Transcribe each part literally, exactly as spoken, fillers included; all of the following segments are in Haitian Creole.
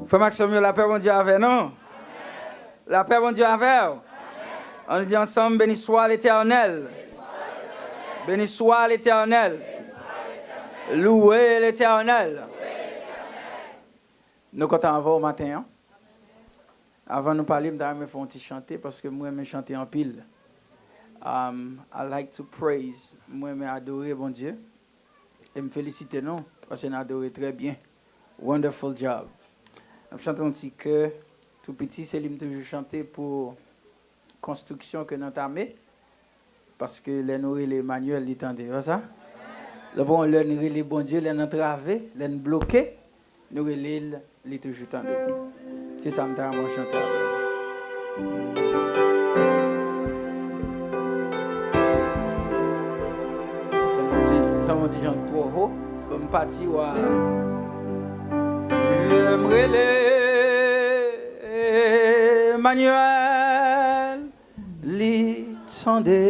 Frè m ak sè m yo, lapè Bondye avè nou. Lapè Bondye avè w. Ann di ansanm, béni soit l'Éternel. Béni soit l'Éternel. Louez l'Éternel. Nou kontan avè w maten an. Avan nou pale, m ta renmen fè yon ti chante, paske m renmen chante anpil. Um, I like to praise. M renmen adore Bondye. E m felisite nou, paske n adore trè byen. Wonderful job. N ap chante yon ti kè tou piti, se li m toujou chante pou konstriksyon ke n antame. Paske lè nou rele Emmanuel, li tande. Se pa sa? Lè bon, lè n rele Bondye, lè n antrave, lè n bloke, nou rele l, li toujou tande. Se sa m ta renmen chante avè nou. Sa m di, sa m di jan twò wo. Bon, m pati wa. Lè m rele Emmanuel, li tande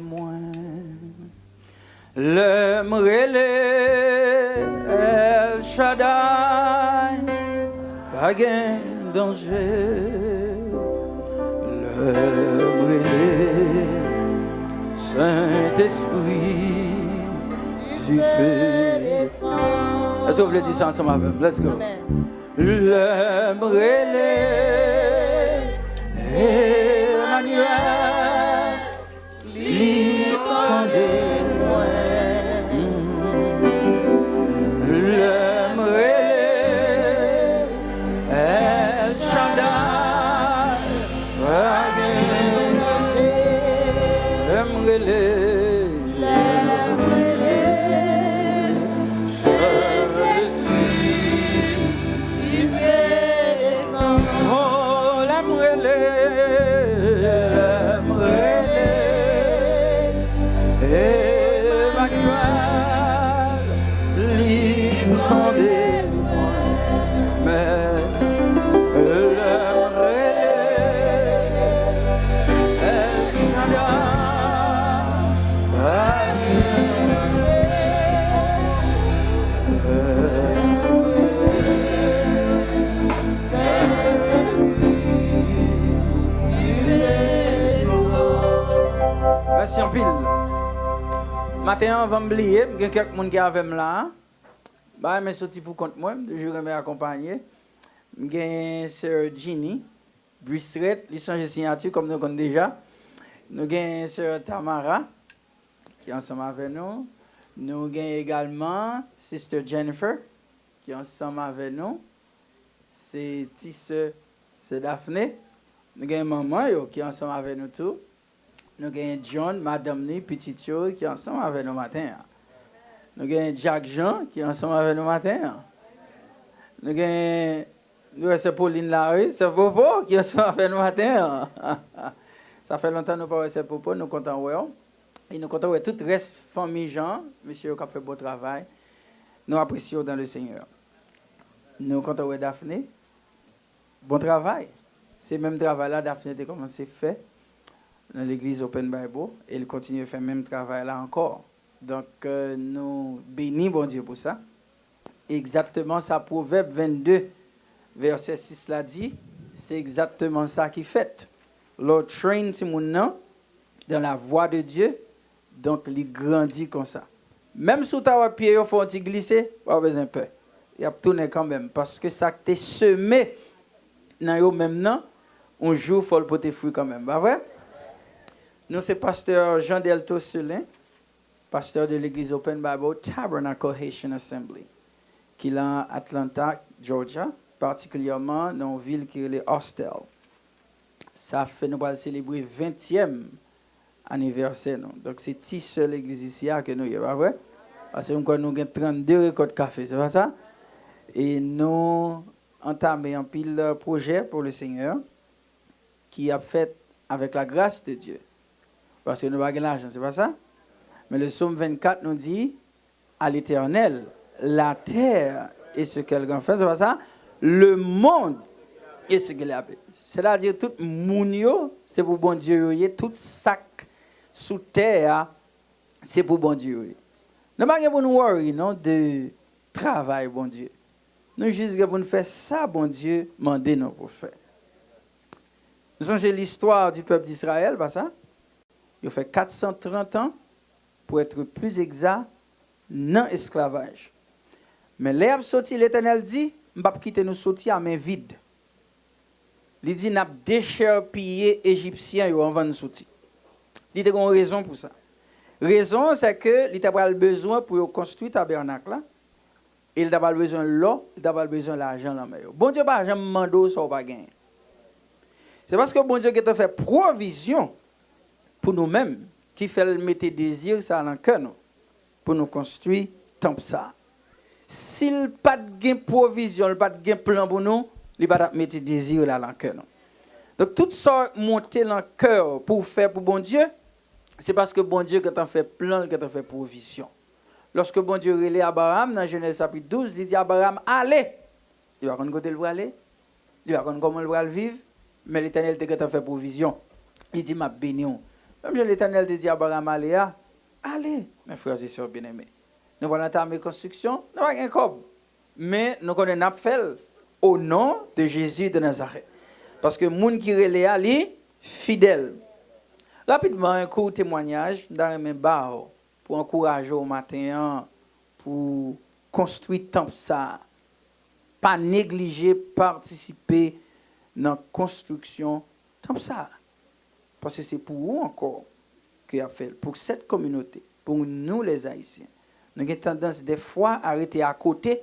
mwen. Lè m rele El Shaddai, pa gen danje. Lè m rele Sentespri, dife desann. Èske w vle di sa ansanm avè m? Let's go. Amen. Lè m rele Emmanuel, li tande mwen. Lè m rele El Shaddai, pa gen danje. Lè m rele, lè m rele, Sentespri, dife desann. Oh, lè m rele, lè m rele Emmanuel, li tande mwen. Lè m rele El Shaddai, Mèsi anpil. Maten an, anvan m bliye, m gen kèk moun ki avè m la a. M pa renmen soti pou kont mwen, m toujou renmen akonpanye. M gen sè Jeannie Brissret, li chanje siyati kòm nou konn deja. Nou gen sè Tamara, ki ansanm avè nou. Nou gen egalman Sister Jennifer, ki ansanm avè nou. Se ti sè, sè Daphné. Nou gen manman yo ki ansanm avè nou tou. Nou gen John, madanm li, pitit yo ki ansanm avè nou maten an. Nou gen Jack Jean ki ansanm avè nou maten an. Nou gen, nou wè sè Pauline la, wi, sè Popo ki ansanm avè nou maten an. Sa fè lontan nou pa wè sè Popo, nou kontan wè w. E nou kontan wè tout rès fanmi Jean, mesye yo k ap fè bon travay. Nou apresye w dans le Seigneur. Nou kontan wè Daphné. Bon travay. Se menm travay la Daphné te kòmanse fè nan legliz Open Bible e l kontinye fè menm travay la ankò. Donk, euh, nou beni Bondye pou sa. Egzakteman sa Pwovèb vennde, vèsè sis la di, se egzakteman sa ki fèt. Lè w train timoun nan dans la voie de Dieu, donk li grandi konsa. Menm si w ta wè pye yo fè yon ti glise, pa bezwen pè. Y ap tounen kanmenm, paske sa k te seme nan yo menm nan, yon jou fò l pote fwi kanmenm, pa vre? Nou se pastè Jean Delto Celin, pastè de legliz Open Bible Tabernacle Haitian Assembly, ki lan Atlanta, Georgia, patikilyèman nan yon vil ki rele Austell. Sa fè nou pral selebre ventyèm anivèsè nou. Donk, se ti sè legliz isi a ke nou ye, pa vre? Paske m kwè nou gen trannde rekòt kafe, se pa sa? E nou antame anpil, euh, pwojè pou le Senyè ki ap fèt avèk la gras de Dye. Paske nou pa gen lajan, se pa sa? Men le sòm vennkat nou di, à l'Éternel la terre et ce qu'elle renferme, se pa sa? Le monde et ce qu'il habite. Sètadi tout moun yo, se pou Bondye yo ye, tout sa k sou tè a, se pou Bondye yo ye. Nou pa gen pou nou worry non de travay Bondye. Nou jis gen pou n fè sa Bondye mande nou pou fè. Nou sonje listwa di pèp Dizrayèl, pa sa? Yo fè kat san trant an, pou èt pli egza, nan esklavaj. Men lè y ap soti, Letènèl di, "M p ap kite nou soti a men vid." Li di, "N ap dechèpiye Ejipsyen yo anvan n soti." Li te gen yon rezon pou sa. Rezon an, se ke li ta pral bezwen pou yo konstwi tabènak la, e li ta pral bezwen lò, li ta pral bezwen lajan nan men yo. Bondye pa janm mande w sa w pa genyen. Se paske Bondye gentan fè pwovizyon pou nou menm ki fè l mete dezi sa nan kè nou, pou nou konstwi tanp sa. Si l pa t gen pwovizyon, l pa t gen plan pou nou, li pa t ap mete dezi la nan kè nou. Donk, tout sa w monte nan kè w pou w fè pou Bondye, se paske Bondye gentan fè plan, l gentan fè pwovizyon. Lòske Bondye rele Abraram nan Jenèz chapit douz, li di Abraram, "Ale!" Li pa konn kote l prale, li pa konn kòman l pral viv, men Letènèl te gentan fè pwovizyon. Li di, "M ap beni w." Menm jan Letènèl te di Abraram ale a, ale, mes frères et sœurs bien-aimés. Nou pral antame konstriksyon, nou pa gen kòb. Men nou konnen n ap fè l, au nom de Jésus de Nazareth. Paske moun ki rele a, li fidèl. Rapidman, yon kou temwayaj, m ta renmen ba w pou ankouraje w maten an, pou konstwi tanp sa a. Pa neglije patisipe nan konstriksyon tanp sa a. Paske se pou ou ankò ke y ap fè l, pou sèt kominote, pou nou lèzayisyen. Nou gen tandans dèfwa a rete akote,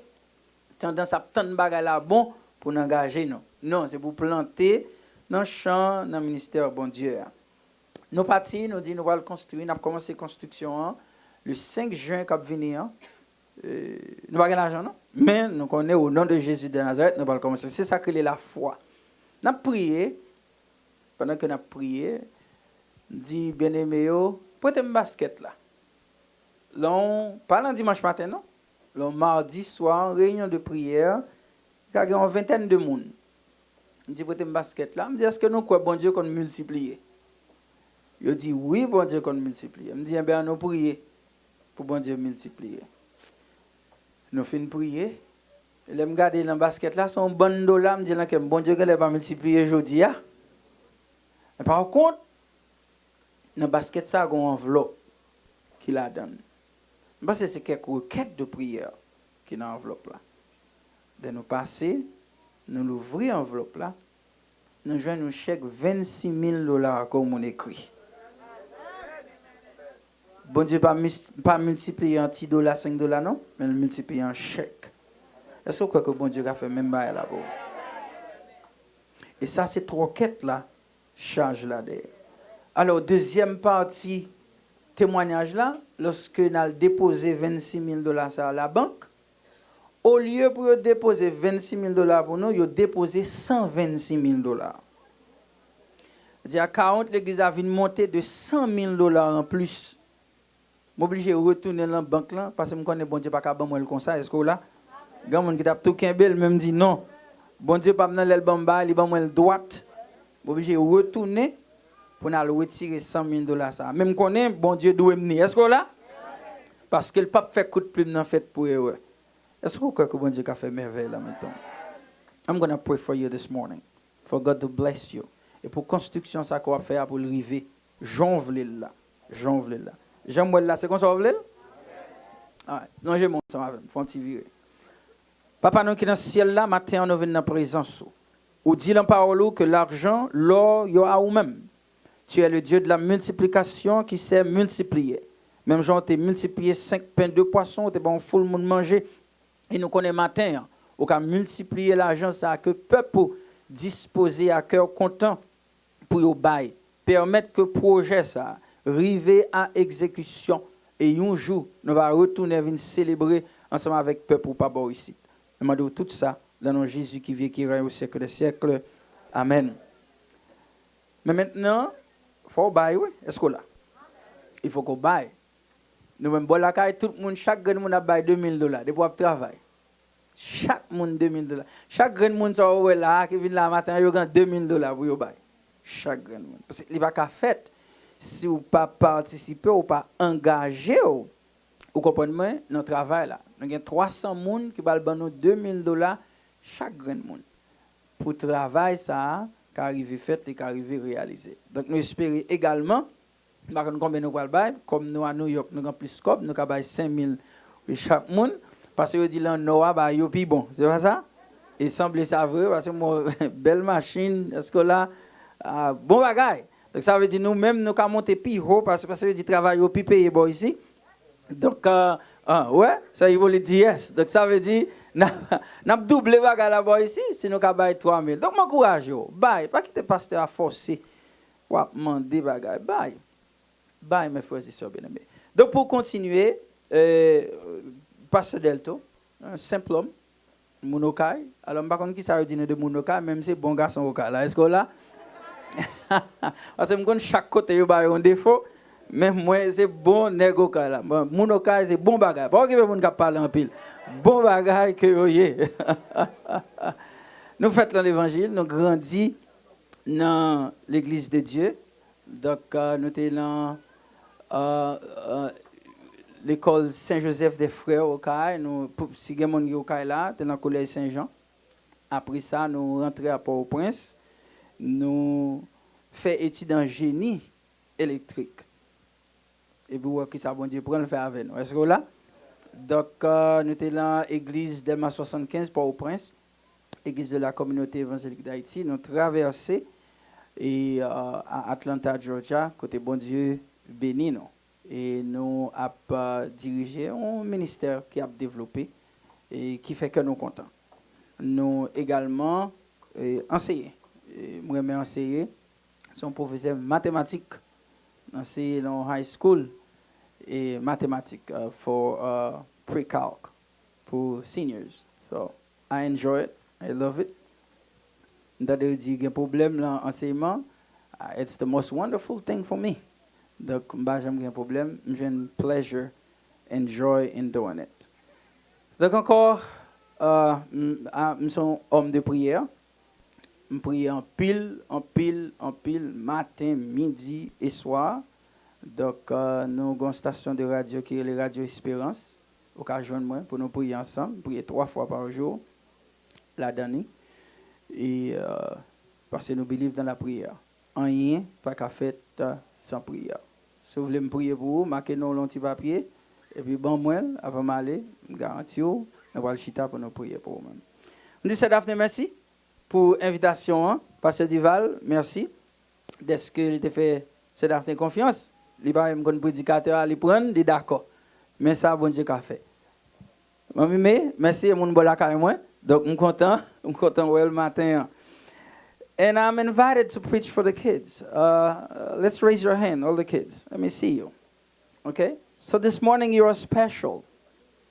tandans ap tann bagay la bon pou n angaje nou. Non, se pou plante nan chan, nan ministè Bondye a. Nou pati, nou di nou pral konstwi, n ap kòmanse konstriksyon an le senk jen k ap vini an. E, nou pa gen lajan non, men nou konnen au nom de Jésus de Nazareth, nou pral kòmanse. Se sa k rele lafwa. N ap priye, pandan ke n ap priye, m di byeneme yo, prete m baskèt la. Lè w, pa nan dimanch maten non, lè w madi swa, an reyinyon de priyè, ka gen yon ventèn de moun. M di, "Prete m baskèt la." M di, "Èske nou kwè Bondye konn miltipliye?" Yo di, "Wi, Bondye konn miltipliye." M di, "Enben, ann nou priye pou Bondye miltipliye." Nou fin priye. E lè m gade nan baskèt la, se yon bann dola, m di nan kè m, "Bondye genlè pa miltipliye jodi a." Men pa kont, nan baskèt sa a, gen yon anvlòp ki ladan l. M panse se kèk rekèt de priyè ki nan anvlòp la. Lè nou pase, nou louvri anvlòp la, nou jwenn yon chèk vennsis mil dola ke yon moun ekri. Bondye pa mis-, pa miltipliye an ti dola, senk dola non, men l miltipliye an chèk. Èske w kwè ke Bondye ka fè menm bagay la pou ou? E sa se twòkèt la, chaj la dèyè. Alò, dezyèm pati temwayaj la, lòske n al depoze vennsis mil dola sa a labank, olye pou yo depoze vennsis mil dola pou nou, yo depoze san vennsis mil dola. Di akawont legliz la vin monte de san mil dola anplis. M oblije retounen nan bank lan, paske m konnen Bondye pa ka ban mwen l konsa. Èske w la? Gen moun ki t ap tou kenbe l, men m di, "Non. Bondye pa m nan lè l ban m bagay, li ban mwen l dwat." M oblije retounen pou n al retire san mil dola sa a. Men m konnen Bondye dwe m ni. Èske w la? Paske l p ap fè kout plim nan fèt pou erè. Èske w kwè ke Bondye ka fè mèvèy la menm tan? I'm gonna pray for you this morning. For God to bless you. E pou konstriksyon sa ke w ap fè a, pou l rive jan w vle l la. Jan w vle l la. Jan m wè l la, se konsa w vle l? Alright. Lonje men w ansanm avè m. Fè yon ti vire. Papa nou ki nan syèl la, maten an nou vin nan prezans ou. Ou di nan pawòl ou ke lajan, lò, yo a ou menm. Tu es le Dieu de la multiplication qui sait multiplier. Menm jan w te miltipliye senk pen, de pwason, ou te ba yon foul moun manje. E nou konnen maten an, ou ka miltipliye lajan sa a ke pèp ou dispoze a kè kontan pou yo bay. Pèmèt ke pwojè sa a rive a egzekisyon. E yon jou, nou va retounen vin selebre ansanm avèk pèp ou pa bò isit. Nou mande w tout sa, nan non Jezi ki viv, ki règne au siècle des siècles. Amèn. Men mentnan, fò w bay, wi. Èske w la? Il faut que w bay. Nou menm bò lakay, tout moun, chak grenn moun ap bay de mil dola, depi w ap travay. Chak moun de mil dola. Chak grenn moun sa w wè la a, ki vin la maten an, yo gen de mil dola pou yo bay. Chak grenn moun. Paske li pa ka fèt si w pa patisipe, w pa angaje w, ou konprann mwen, nan travay la. Nou gen twa san moun ki pral ban nou de mil dola chak grenn moun. Pou travay sa a ka rive fèt, li ka rive reyalize. Donk, nou espere egalman, m pa konn konbyen nou pral bay, kòm nou a New York, nou gen plis kòb, nou ka bay senk mil chak moun, paske yo di lan Nò a, bay yo pi bon. Se pa sa? E sanble sa vre, paske mwen, bèl machin, èske la, ah, bon bagay. Donk, sa vle di nou menm, nou ka monte pi wo, paske, paske yo di travay yo pi peye bò isi. Donk, euh, ah, wè, sa Ipolit di yes. Donk, sa vle di, n ap, n ap double bagay la bò isi, si nou ka bay twa mil. Donk, m ankouraje w, bay, pa kite pastè a fòse w ap mande bagay, bay. Bay, mes frères et sœurs bien-aimés. Donk, pou kontinye, euh, pastè Delto, un simple homme, moun Okay. Alò, m pa konn kisa yo di nou de moun Okay, men m se bon gason Okay la. Èske w la? Paske m konn chak kote yo ba yo yon defo, men mwen se bon nèg Okay la. Bon, moun Okay se bon bagay. Pa okipe moun k ap pale anpil. Bon bagay ke yo ye. Nou fèt nan levanjil, nou grandi nan legliz de Dye. Donk, euh, nou te nan, euh, euh, lekòl Sen Jozèf dè Frè Okay. Nou, pou, si gen moun ki Okay la, te nan kolèj Sen Jan. Apre sa, nou rantre a Pòtoprens. Nou fè etid an jeni elektrik. Epi w wè kisa Bondye pran l fè avè nou. Èske w la? Donk, euh, nou te nan egliz Dèlma swasannkenz, Pòtoprens, Église de la Communauté Évangélique d'Haïti. Nou travèse e, euh, a Atlanta, Georgia, kote Bondye beni nou. E nou ap, euh, dirije yon ministè ki ap devlope e ki fè kè nou kontan. Nou egalman, e, anseye. E, m renmen anseye. Se yon pwofesè matematik. M anseye nan yon high school e matematik, uh, for, uh, pre-calc, pou seniors. So, I enjoy it. I love it. M tande yo di gen pwoblèm nan anseyman. Ah, it's the most wonderful thing for me. Donk, m pa janm gen pwoblèm. M jwenn pleasure, enjoy in doing it. Donk, ankò, uh, m, ah, m se yon homme de prière. M priye anpil, anpil, anpil, maten, midi e swa. Donk, euh, nou gen yon stasyon de radyo ki rele Radyo Esperans. Ou ka jwenn mwen pou nou priye ansanm. M priye twa fwa pa jou ladan li. E, euh, paske nou believe dans la prière. Anyen pa ka fèt, euh, san priyè. Si w vle m priye pou ou, make non w lan yon ti papye, epi ban mwen l, avan m ale, m garanti w, nou pral chita pou nou priye pou ou menm. M di Sè Daphné mèsi pou envitasyon an. Pastè Duval, mèsi dèske li te fè Sè Daphné konfyans. Li pa menm konn predikatè a, li pran l, li dakò. Men sa Bondye ka fè. Manmi Me, mèsi, e moun bò lakay mwen. Donk, m kontan, m kontan wè l maten an. And I'm invited to preach for the kids. Uh, let's raise your hand, all the kids. Let me see you. Okay? So this morning you are special.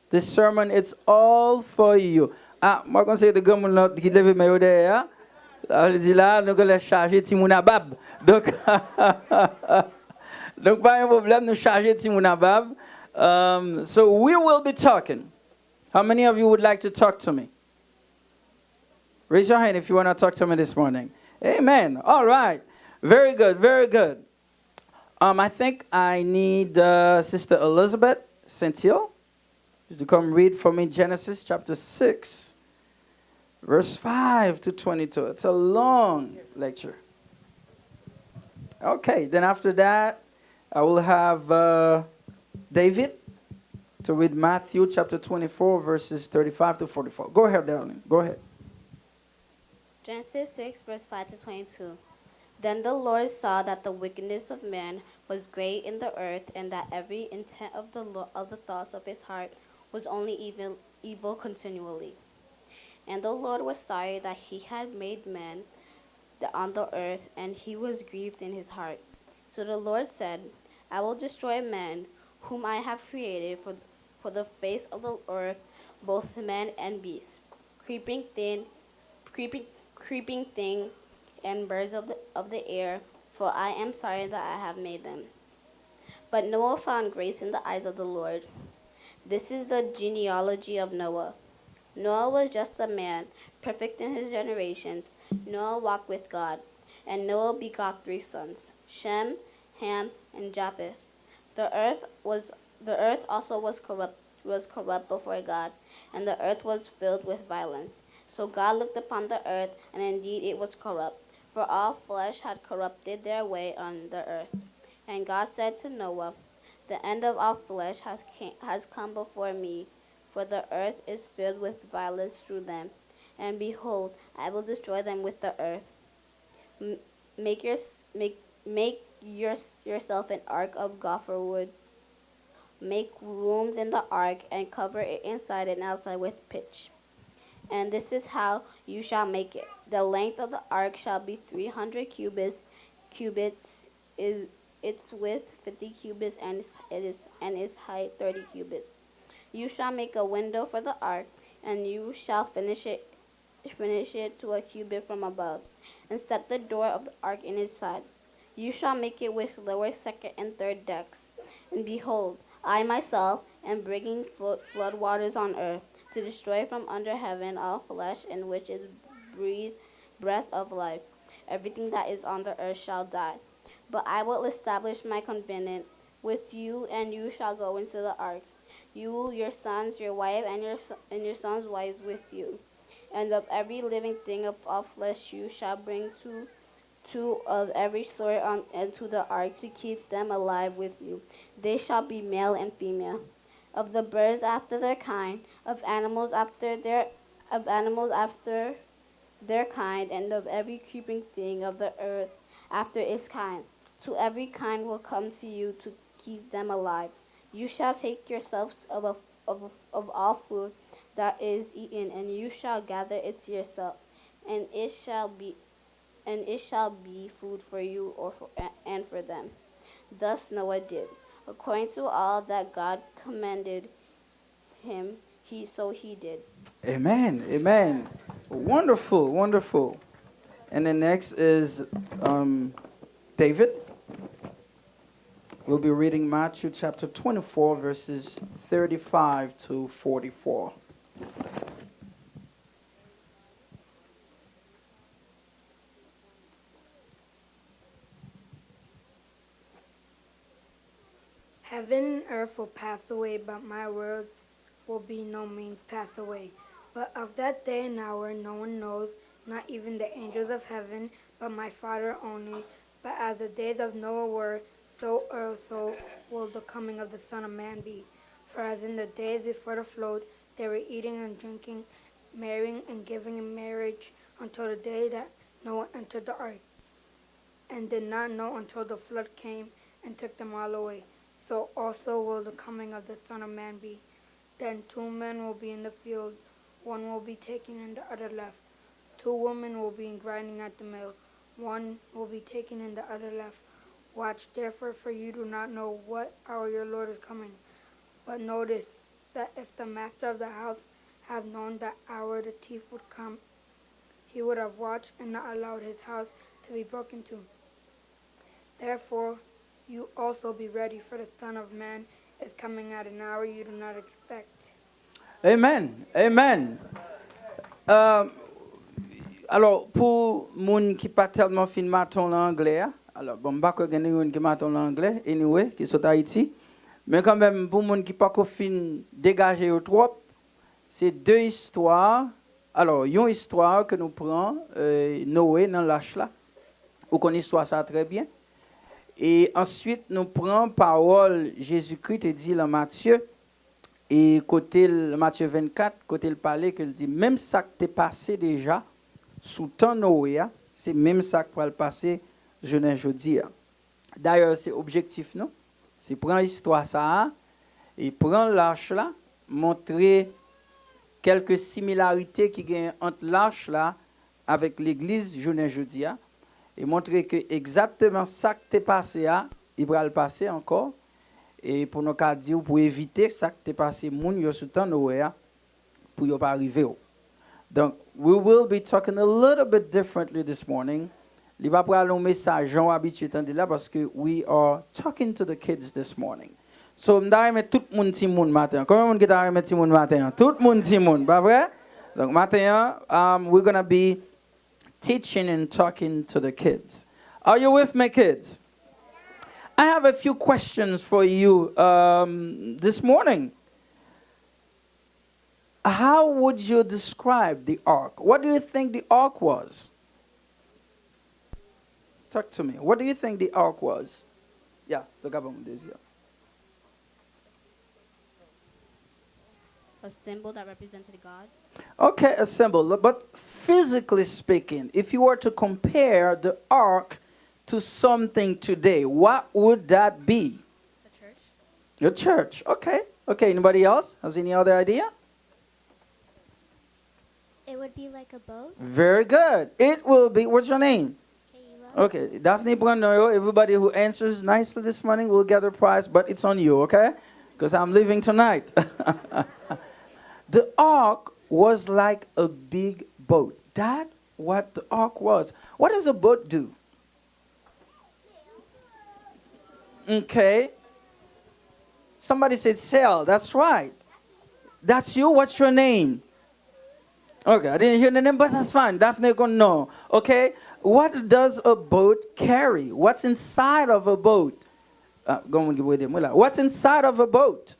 This sermon, it's all for you. Ah, mwen konn se de granmoun lan ki leve men yo dèyè a. Sa vle di la, nou genlè chaje timoun a bab. Donk, donk pa gen pwoblèm, nou chaje timoun a bab. Um, so we will be talking. How many of you would like to talk to me? Raise your hand if you want to talk to me this morning. Amen. All right. Very good. Very good. Um, I think I need, uh, Sister Elizabeth Saint-Hill to come read for me Genesis chapter six, verse five to twenty-two. It's a long lecture. Okay, then after that, I will have, uh, David to read Matthew chapter twenty-four, verses thirty-five to forty-four. Go ahead, darling. Go ahead. Genesis six, verse five to twenty-two. Then the Lord saw that the wickedness of man was great in the earth, and that every intent of the, lo- of the thoughts of his heart was only evil, evil continually. And the Lord was sorry that he had made man the, on the earth, and he was grieved in his heart. So the Lord said, I will destroy man, whom I have created for, for the face of the earth, both man and beast, creeping thing, creeping, creeping thing, and birds of the, of the air, for I am sorry that I have made them. But Noah found grace in the eyes of the Lord. This is the genealogy of Noah. Noah was just a man, perfect in his generations. Noah walked with God, and Noah begot three sons, Shem, Ham, and Japheth. The earth was the earth also was corrupt was corrupt before God, and the earth was filled with violence. So God looked upon the earth, and indeed it was corrupt, for all flesh had corrupted their way on the earth. And God said to Noah, "The end of all flesh has, came, has come before me, for the earth is filled with violence through them. And behold, I will destroy them with the earth. M- make, your, make, make your, yourself an ark of gopher wood. Make rooms in the ark and cover it inside and outside with pitch. And this is how you shall make it. The length of the ark shall be three hundred cubits, cubits is its width fifty cubits, and its, it is, and its height thirty cubits. You shall make a window for the ark, and you shall finish it finish it to a cubit from above, and set the door of the ark in its side. You shall make it with lower, second, and third decks. And behold, I myself am bringing flo- flood waters on earth, to destroy from under heaven all flesh in which is breathed breath of life. Everything that is on the earth shall die. But I will establish my covenant with you, and you shall go into the ark, you, your sons, your wife, and your, s- and your sons' wives with you. And of every living thing of all flesh you shall bring two, two of every sort on, into the ark to keep them alive with you. They shall be male and female. Of the birds after their kind, of animals after their, of animals after their kind, and of every creeping thing of the earth after its kind. To every kind will come to you to keep them alive. You shall take yourselves of, a, of, of all food that is eaten, and you shall gather it to yourself, and it shall be and it shall be food for you or for, and for them. Thus Noah did, according to all that God commanded him, he so he did. Amen. Amen. Wonderful, wonderful. And the next is um, David. We'll be reading Matthew chapter twenty-four, verses thirty-five to forty-four. Heaven and earth will pass away, but my words will be no means pass away. But of that day and hour no one knows, not even the angels of heaven, but my Father only. But as the days of Noah were, so also will the coming of the Son of Man be. For as in the days before the flood, they were eating and drinking, marrying and giving in marriage, until the day that Noah entered the ark, and did not know until the flood came and took them all away. So also will the coming of the Son of Man be. Then two men will be in the field, one will be taken and the other left. Two women will be grinding at the mill, one will be taken and the other left. Watch therefore, for you do not know what hour your Lord is coming. But notice that if the master of the house have known that hour the thief would come, he would have watched and not allowed his house to be broken into. Therefore, you also be ready, for the Son of Man is coming at an hour you do not expect. Amen. Amen. Um, alò, pou moun ki pa tèlman fin maton nan anglè a, alò, bon, m pa kwè gen yon ki maton nan anglè, anyway, ki sot Ayiti. Men kanmenm, pou moun ki pako fin degaje yo twòp, se de istwa. Alò, yon istwa ke nou pran, euh, Noe nan lach la. Ou konn istwa sa trè byen. E answit, nou pran pawòl Jezikri te di lan Matye, e kote l, Matye vennkat, kote l pale, ke l di, menm sa k te pase deja sou tan Noe a, se menm sa k pral pase jounen jodi a. Dayè, se objektif nou, se pran istwa sa a, e pran lach la, montre kèlke similarite ki genyen ant lach la avèk legliz jounen jodi a, e montre ke egzakteman sa k te pase a, li pral pase ankò, e pou nou ka di w, pou evite sa k te pase moun yo sou tan Noe a, pou yo pa rive w. Donk, we will be talking a little bit differently this morning. Li pa pral yon mesaj jan w abitye tande la, paske we are talking to the kids this morning. So, m ta renmen tout moun timoun maten an. Konbyen moun ki ta renmen timoun maten an? Tout moun timoun, pa vre? Donk, maten an, um, we're gonna be teaching and talking to the kids. Are you with me, kids? I have a few questions for you um, this morning. How would you describe the ark? What do you think the ark was? Talk to me. What do you think the ark was? Yeah, toka ban mwen dezi a. A symbol that represented God. Okay, a symbol. But physically speaking, if you were to compare the ark to something today, what would that be? The church. Your church. Okay. Okay. Anybody else has any other idea? It would be like a boat. Very good. It will be. What's your name? Kayla. Okay. Daphne pran non yo. Everybody who answers nicely this morning will get a prize, but it's on you, okay? Because I'm leaving tonight. The ark was like a big boat. That what the ark was. What does a boat do? Okay. Somebody said sail. That's right. That's you. What's your name? Okay, I didn't hear the name, but that's fine. Daphne gonna know. Okay. What does a boat carry? What's inside of a boat? Uh, go on, give away the mula. What's inside of a boat?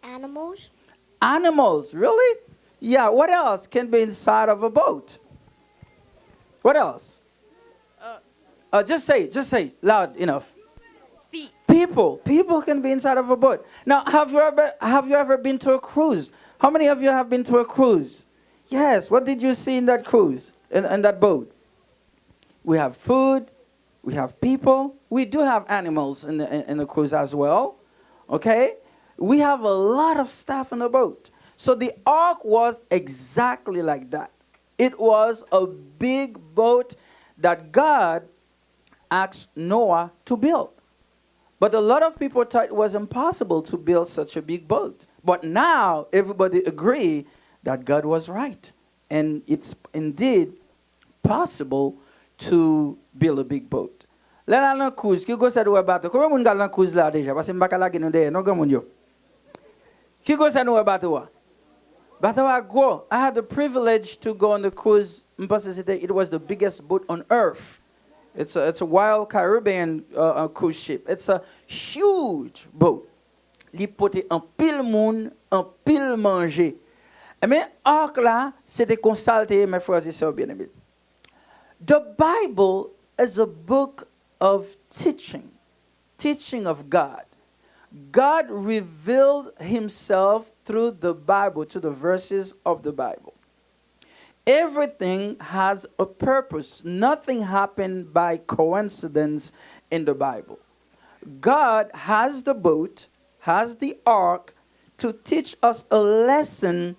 Animals. Animals, really? Yeah, what else can be inside of a boat? What else? Uh, just say it, just say it loud enough. Seat. People, people can be inside of a boat. Now, have you ever have you ever been to a cruise? How many of you have been to a cruise? Yes. What did you see in that cruise? In, in that boat? We have food, we have people, we do have animals in the in the cruise as well. Okay? We have a lot of stuff in the boat. So the ark was exactly like that. It was a big boat that God asked Noah to build. But a lot of people thought it was impossible to build such a big boat. But now everybody agree that God was right. And it's indeed possible to build a big boat. Lè n al nan cruise, ki gwosè nou wè bato? Konbyen moun k al nan cruise la deja? Paske m pa ka lage nou dèyè non granmoun yo. Ki gwosè nou wè bato a? Bato a gwo. I had the privilege to go on the cruise. M panse se te, it was the biggest boat on earth. It's a, it's a Royal Caribbean uh, uh, cruise ship. It's a huge boat. Li pote anpil moun, anpil manje. Men ark la, se te konsa l te ye, mes frères et sœurs bien-aimés. The Bible is a book of teaching, teaching of God. God revealed himself through the Bible, to the verses of the Bible. Everything has a purpose. Nothing happened by coincidence in the Bible. God has the boat, has the ark to teach us a lesson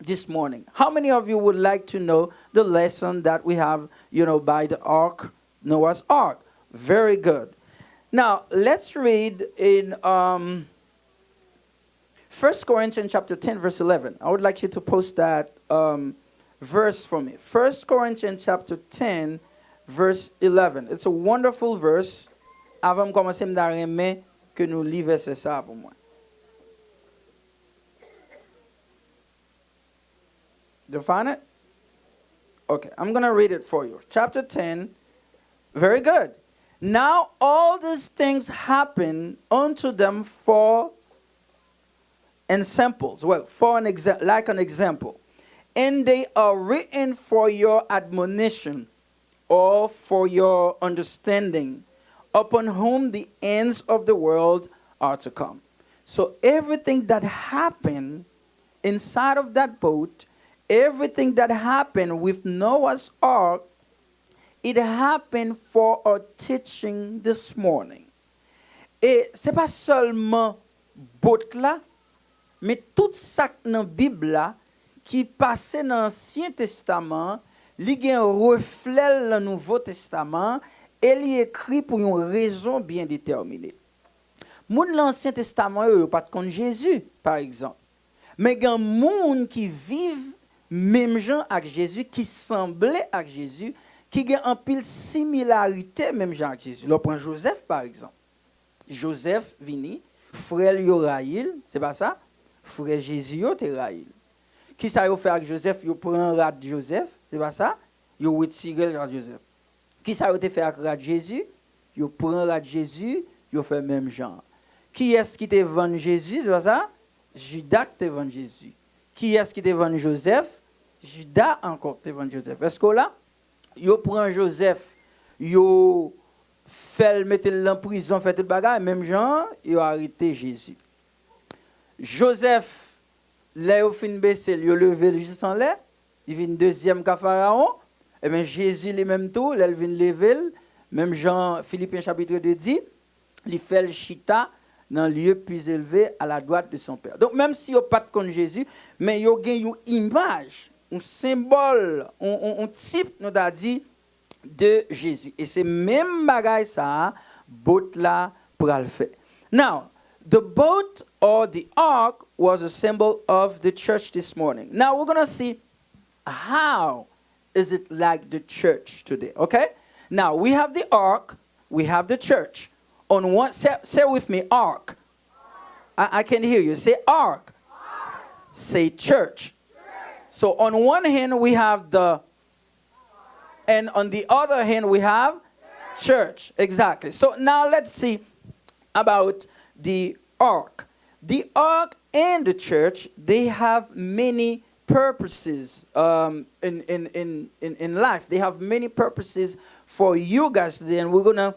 this morning. How many of you would like to know the lesson that we have, you know, by the ark, Noah's ark? Very good. Now, let's read in um, First Corinthians chapter ten, verse eleven. I would like you to post that um, verse for me. First Corinthians chapter ten, verse eleven. It's a wonderful verse. Avan m kòmanse, m ta renmen ke nou li vèsè sa a pou mwen. You find it? Okay, I'm going to read it for you. Chapter ten. Very good. Now all these things happen unto them for ensamples. Well, for an example, like an example. And they are written for your admonition or for your understanding, upon whom the ends of the world are to come. So everything that happened inside of that boat, everything that happened with Noah's ark, it happened for a teaching this morning. E se pa sèlman bot la, men tout sa k nan Bib la ki pase nan Ansyen Testaman an, li gen reflè l nan Nouvo Testaman an, e li ekri pou yon rezon byen detèmine. Moun nan Ansyen Testaman yo, yo pa t konn Jezi, pa egzanp. Men gen moun ki viv menm jan ak Jezi, ki sanble ak Jezi, ki gen anpil similarite menm jan ak Jezi. Lè w pran Jozèf, pa egzanp. Jozèf vini, frè l yo rayi l, se pa sa? Frè Jezi yo te rayi l. Kisa yo fè ak Jozèf? Yo pran rad Jozèf, se pa sa? Yo retire l rad Jozèf. Kisa yo te fè ak rad Jezi? Yo pran rad Jezi, yo fè menm jan. Kiyès ki te vann Jezi, se pa sa? Jida ki te vann Jezi. Kiyès ki te vann Jozèf? Jida ankò te vann Jozèf. Èske w la? Yo pran Jozèf, yo fè l, mete l nan prizon, fè tout bagay, menm jan an, yo arete Jezi. Jozèf, lè yo fin bese l, yo leve l jis anlè, li vin dezyèm ka Farawon. Ebyen, Jezi li menm tou, lè l vin leve l, menm jan Filipyen chapit de di, li fè l chita nan lye pli elve à la droite de son Père. Donk, menm si yo pa t konn Jezi, men yo gen yon imaj, yon senbòl, yon, yon, yon tip, nou ta di, de Jezi. E se menm bagay sa a, bòt la pral fè. Now, the boat or the ark was a symbol of the church this morning. Now, we're going to see how is it like the church today, okay? Now, we have the ark, we have the church. On one, say, say with me, ark. I, I can hear you. Say ark. Say church. So on one hand, we have the, and on the other hand, we have church. Exactly. So now let's see about the ark. The ark and the church, they have many purposes um, in, in, in, in, in life. They have many purposes for you guys today, and we're going to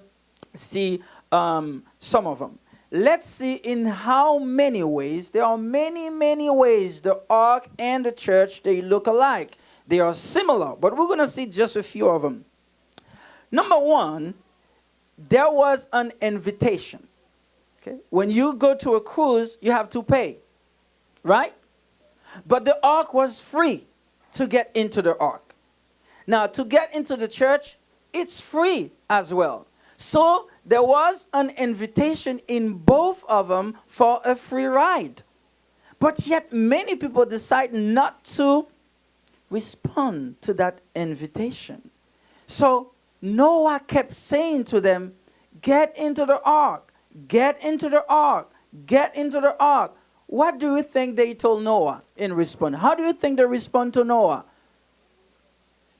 see um, some of them. Let's see in how many ways. There are many, many ways the ark and the church, they look alike. They are similar, but we're going to see just a few of them. Number one, there was an invitation. Okay? When you go to a cruise, you have to pay, right? But the ark was free to get into the ark. Now, to get into the church, it's free as well. So there was an invitation in both of them for a free ride. But yet, many people decide not to respond to that invitation. So Noah kept saying to them, "Get into the ark, get into the ark, get into the ark." What do you think they told Noah in response? How do you think they respond to Noah?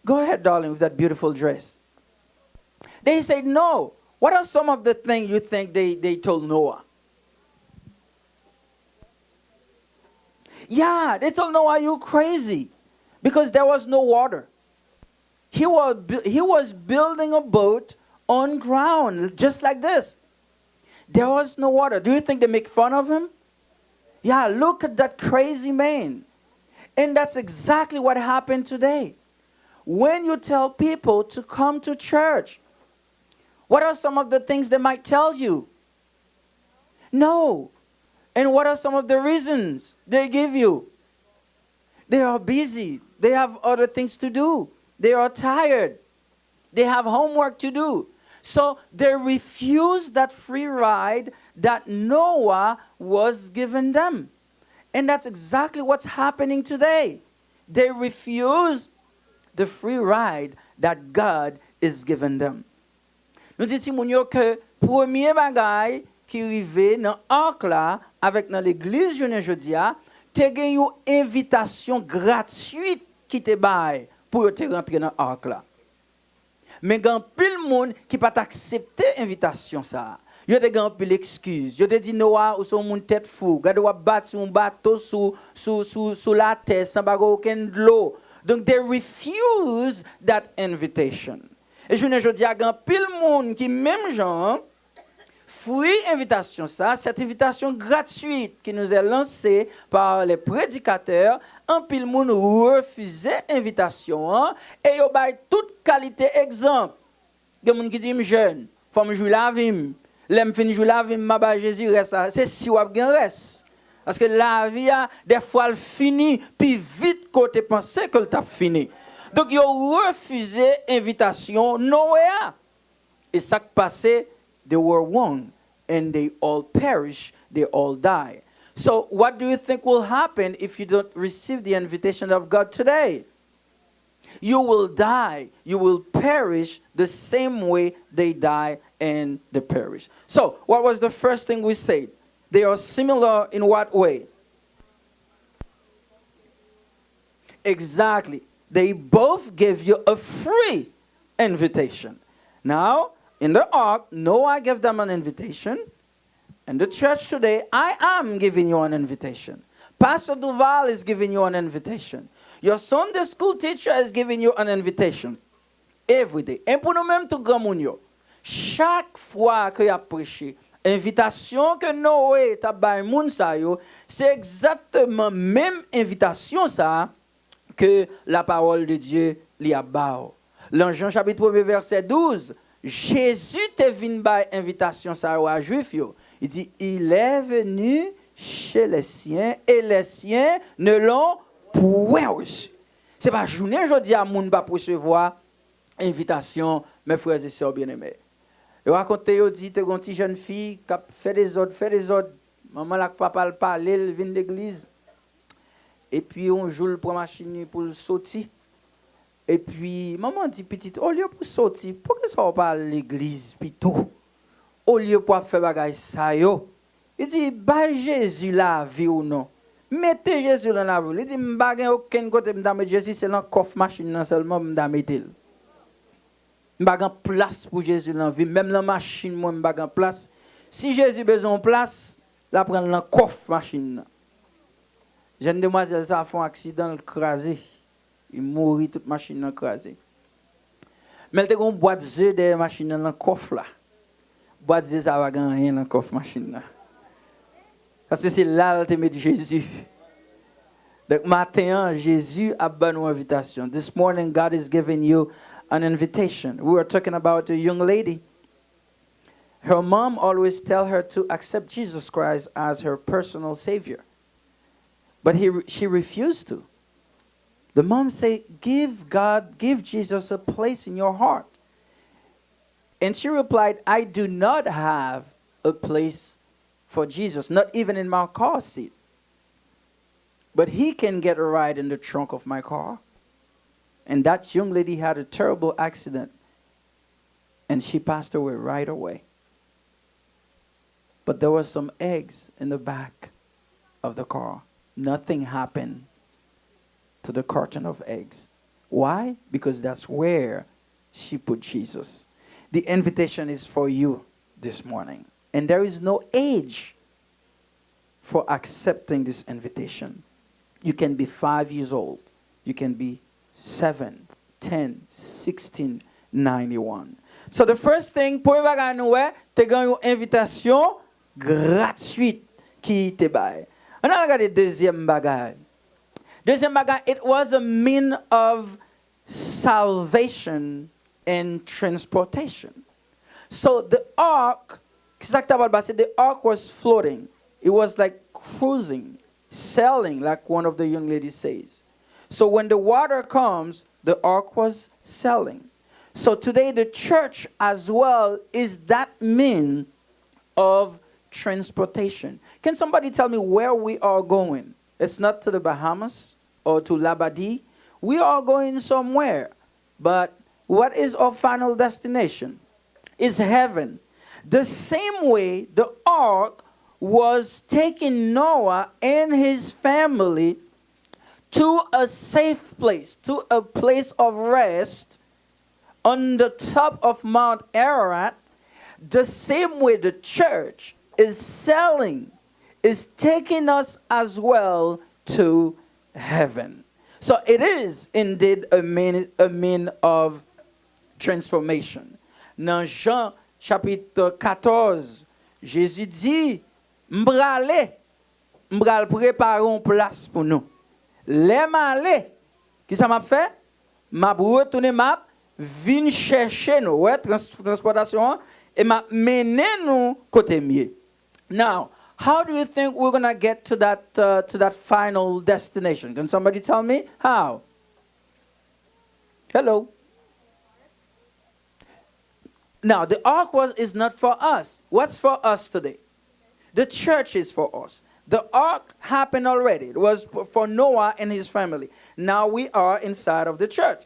Go ahead, darling, with that beautiful dress. They said no. What are some of the things you think they, they told Noah? Yeah, they told Noah, "You crazy," because there was no water. He was, bu- he was building a boat on ground, just like this. There was no water. Do you think they make fun of him? Yeah, look at that crazy man. And that's exactly what happened today. When you tell people to come to church, what are some of the things they might tell you? No. And what are some of the reasons they give you? They are busy. They have other things to do. They are tired. They have homework to do. So they refuse that free ride that Noah was giving them. And that's exactly what's happening today. They refuse the free ride that God is giving them. Nou di timoun yo ke premye bagay ki rive nan ark la avèk nan legliz jounen jodi a, te gen yon envitasyon gratwit ki te bay pou yo te rantre nan ark la. Men gen anpil moun ki pa t aksepte envitasyon sa a. Yo te gen anpil ekskiz. Yo te di Noa, "Ou se yon moun tèt fou. Gade w ap bati yon bato sou, sou, sou, sou latè san pa gen okenn dlo." Donk, they refuse that invitation. E jounen jodi a, gen anpil moun ki menm jan an, fwi envitasyon sa, cette invitation gratuite qui nous est lancée par les prédicateurs, anpil moun refize envitasyon an e yo bay tout kalite egzanp. Gen moun ki di, "M jèn, fò m jwi lavi m. Lè m fin jwi lavi m, m a bay Jezi rès la." Se si w ap gen rès. Paske lavi a, dèfwa l fini pi vit ke w te panse ke l t ap fini. Donk, yo refize envitasyon Noe a. E sa k pase, they were warned, and they all perish, they all die. So, what do you think will happen if you don't receive the invitation of God today? You will die. You will perish the same way they die and they perish. So, what was the first thing we said? They are similar in what way? Exactly. They both gave you a free invitation. Now, in the ark, Noah gave them an invitation. In the church today, I am giving you an invitation. Pastor Duval is giving you an invitation. Your Sunday school teacher is giving you an invitation. Every day. E pou nou menm tou granmoun yo, chak fwa ke y ap preche, envitasyon ke Noe t ap bay moun sa yo, se egzakteman menm envitasyon sa a ke la parole de Dieu li ap ba w. Lan Jan chapit premye vèsè douz, Jezi te vin bay envitasyon sa yo a Jwif yo. Li di, Il est venu chez les siens et les siens ne l'ont point reçu. Se pa jounen jodi a moun p ap resevwa envitasyon, mes frères et sœurs bien-aimés. Yo rakonte, yo di te gon ti jèn fi k ap fè dezòd, fè dezòd. Manman l ak papa l pale l vin legliz. Epi yon jou l pran machin li pou l soti. Epi manman di, pitit, olye pou soti, poukisa w pa al legliz pito? Olye pou ap fè bagay sa yo. Li di, bay Jezi lavi w non. Mete Jezi lan lavi w. Li di, m pa gen okenn kote m ta met Jezi, se lan kòf machin nan sèlman m ta mete l. M pa gen plas pou Jezi lan vi m. Menm lan machin mwen, m pa gen plas. Si Jezi bezwen yon plas, l ap pran l nan kòf machin nan. Jèn demwazèl sa a fè yon aksidan, l kraze. Li mouri, tout machin nan kraze. Men l te gen yon bwat ze dèyè machin nan, lan kòf la. Bwat ze sa a pa gen anyen lan kòf machin nan. Paske se la l te met Jezi. Donk, maten an, Jezi ap ban nou envitasyon. This morning, God is giving you an invitation. We were talking about a young lady. Her mom always tell her to accept Jesus Christ as her personal savior. But he, she refused to. The mom say, give God, give Jesus a place in your heart. And she replied, I do not have a place for Jesus, not even in my car seat. But he can get a ride in the trunk of my car. And that young lady had a terrible accident and she passed away right away. But there were some eggs in the back of the car. Nothing happened to the carton of eggs. Why? Because that's where she put Jesus. The invitation is for you this morning. And there is no age for accepting this invitation. You can be five years old. You can be seven, ten, sixteen, ninety-one. So the first thing, premye bagay nou wè, te gen yon envitasyon gratwit ki te bay. Ann al gade dezyèm bagay. Dezyèm bagay, it was a mean of salvation and transportation. So the ark, ki sa k t ap pase? The ark was floating. It was like cruising, sailing, like one of the young ladies says. So when the water comes, the ark was sailing. So today the church as well is that mean of transportation. Can somebody tell me where we are going? It's not to the Bahamas or to Labadie. We are going somewhere. But what is our final destination? It's heaven. The same way the ark was taking Noah and his family to a safe place, to a place of rest, on the top of Mount Ararat, the same way the church is selling, is taking us as well to heaven. So it is indeed a mean, a mean of transformation. Nan Jan chapit katòz, Jezi di, m prale, m pral prepare yon plas pou nou. Lè m ale, kisa m ap fè? M ap retounen, m ap vin chèche nou. Wè, trans, transpòtasyon an, e m ap mennen nou kote m ye. Now, how do you think we're gonna get to that, uh, to that final destination? Can somebody tell me how? Hello? Now, the ark was, is not for us. What's for us today? The church is for us. The ark happened already. It was for, for Noah and his family. Now we are inside of the church.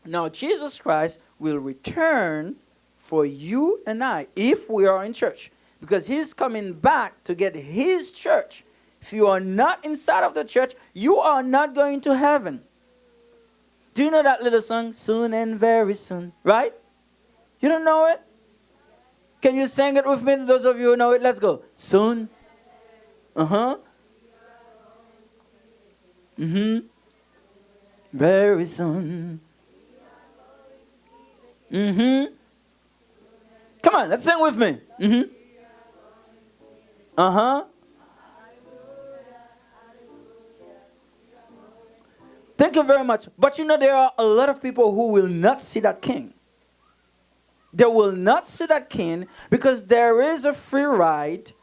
Now Jesus Christ will return for you and I if we are in church. Because he's coming back to get his church. If you are not inside of the church, you are not going to heaven. Do you know that little song? Soon and very soon, right? You don't know it? Can you sing it with me? Those of you who know it, let's go. Soon. Uh huh. Mm-hmm. Very soon. Mm-hmm. Come on, let's sing with me. Mm-hmm. Uh-huh. Thank you very much. But you know, there are a lot of people who will not see that king. They will not see that king because there is a free ride,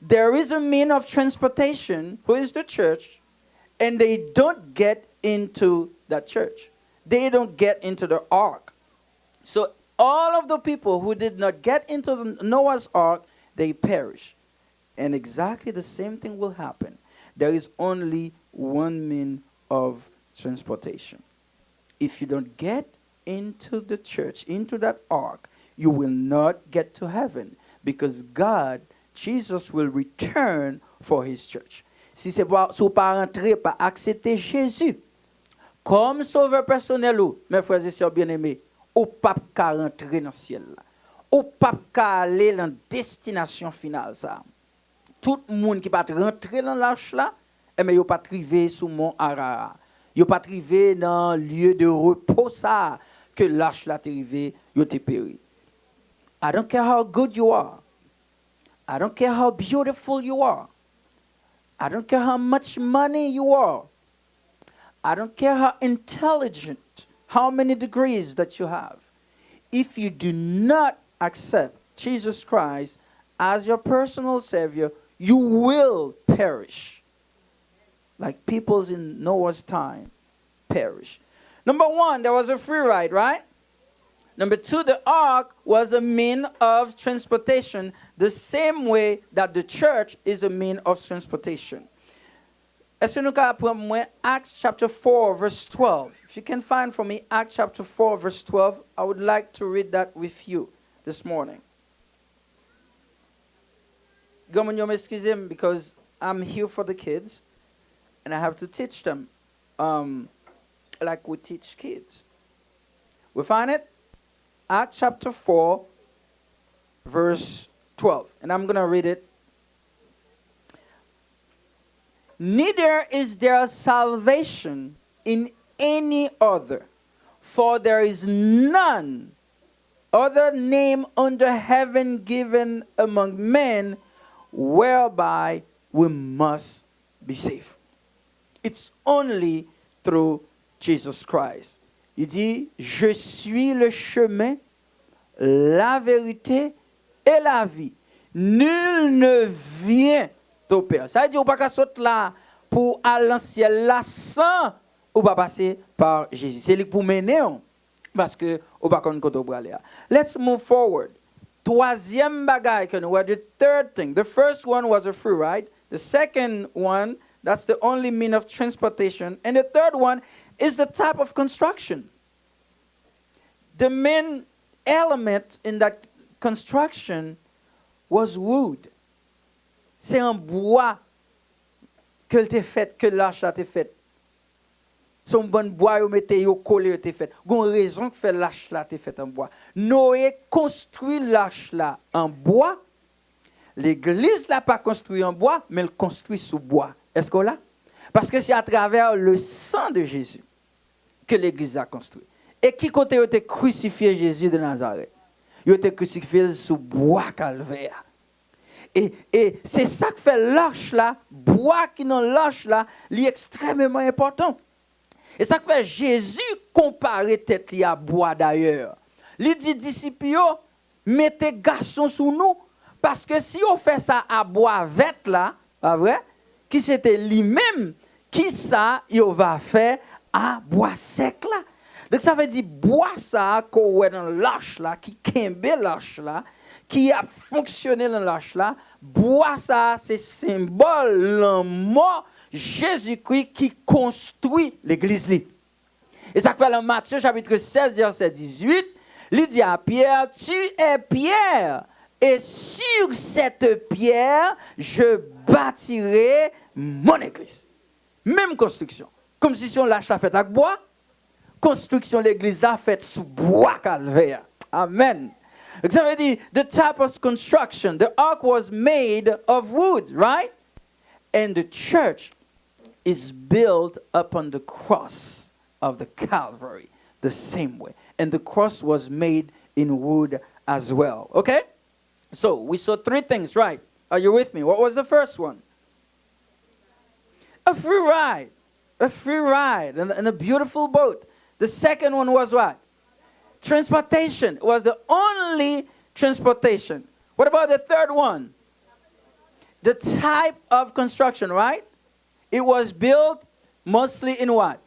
there is a mean of transportation, who is the church, and they don't get into that church. They don't get into the ark. So all of the people who did not get into the Noah's ark, they perish. And exactly the same thing will happen. There is only one mean of transportation. If you don't get into the church, into that ark, you will not get to heaven because God, Jesus will return for his church. Si se pa, si w pa rantre, pa aksepte Jezi kòm sovè pèsonèl ou, mes frères et sœurs bien-aimés, ou p ap ka rantre nan syèl la. Ou p ap ka ale nan destinasyon final sa a. Tout moun ki pa t rantre nan lach la, enben, yo pa t rive sou mon Arara. Yo pa t rive nan lye de repo sa a ke lach la te rive, yo te peri. I don't care how good you are. I don't care how beautiful you are. I don't care how much money you are. I don't care how intelligent, how many degrees that you have. If you do not accept Jesus Christ as your personal Savior, you will perish. Like peoples in Noah's time perish. Number one, there was a free ride, right? Number two, the ark was a mean of transportation, the same way that the church is a mean of transportation. Èske nou ka pran mwen Acts chapter four, verse twelve? If you can find for me Acts chapter four, verse twelve, I would like to read that with you this morning. Granmoun yo, m eskize m because I'm here for the kids and I have to teach them, um, like we teach kids. We find it? Acts chapter four, verse twelve. And I'm going to read it. Neither is there salvation in any other, for there is none other name under heaven given among men whereby we must be saved. It's only through Jesus Christ. Il dit, "Je suis le chemin, la vérité et la vie. Nul ne vient au Père." Sa vle di ou pa ka sot la pou w al nan syèl la san ou pa pase pa Jezi. Se li k pou mennen w, paske ou pa konn kote w prale a. Let's move forward. Twazyèm bagay ke nou wè, the third thing. The first one was a free ride. The second one, that's the only mean of transportation. And the third one is the type of construction. The main element in that construction was wood. Se an bwa ke l te fèt, ke lach la te fèt. Se yon bann bwa yo mete, yo kole, yo te fèt. Gon rezon k fè lach la te fèt an bwa. Noye konstwi lach la an bwa. Legliz la pa konstwi an bwa, men l konstwi sou bwa. Èske w la? Paske se atravè le sang de Jésus ke legliz la konstwi. E ki kote yo te krisifye Jezi de Nazarèt? Yo te krisifye l sou bwa Kalvè a. E, e se sa k fè lach la, bwa ki nan lach la, li ekstrèmeman enpòtan. E sa k fè Jezi konpare tèt li a bwa dayè. Li di disip yo, "Mete gason sou nou, paske si yo fè sa a bwa vèt la, pa vre, ki se te li menm, ki sa yo va fè a bwa sèk la?" Donk, sa vle di bwa sa a ke w wè nan lach la, ki kenbe lach la, ki ap fonksyone nan lach la, bwa sa a se senbòl lanmò Jezikri ki konstwi legliz li. E sa k fè nan Matye chapit sèz, vèsè dizuit, li di a Pyè, "Tu es Pierre, et sur cette pierre, je bâtirai mon église." Menm konstriksyon. Kòmsi se yon lach la fèt ak bwa, konstriksyon legliz la fèt sou bwa Kalvè a. Amèn. Donk, sa vle di, the type of construction, the ark was made of wood, right? And the church is built upon the cross of the Calvary the same way. And the cross was made in wood as well. Okay? So we saw three things, right? Are you with me? What was the first one? A free ride. A free ride and, and a beautiful boat. The second one was what? Transportation. It was the only transportation. What about the third one? The type of construction, right? It was built mostly in what?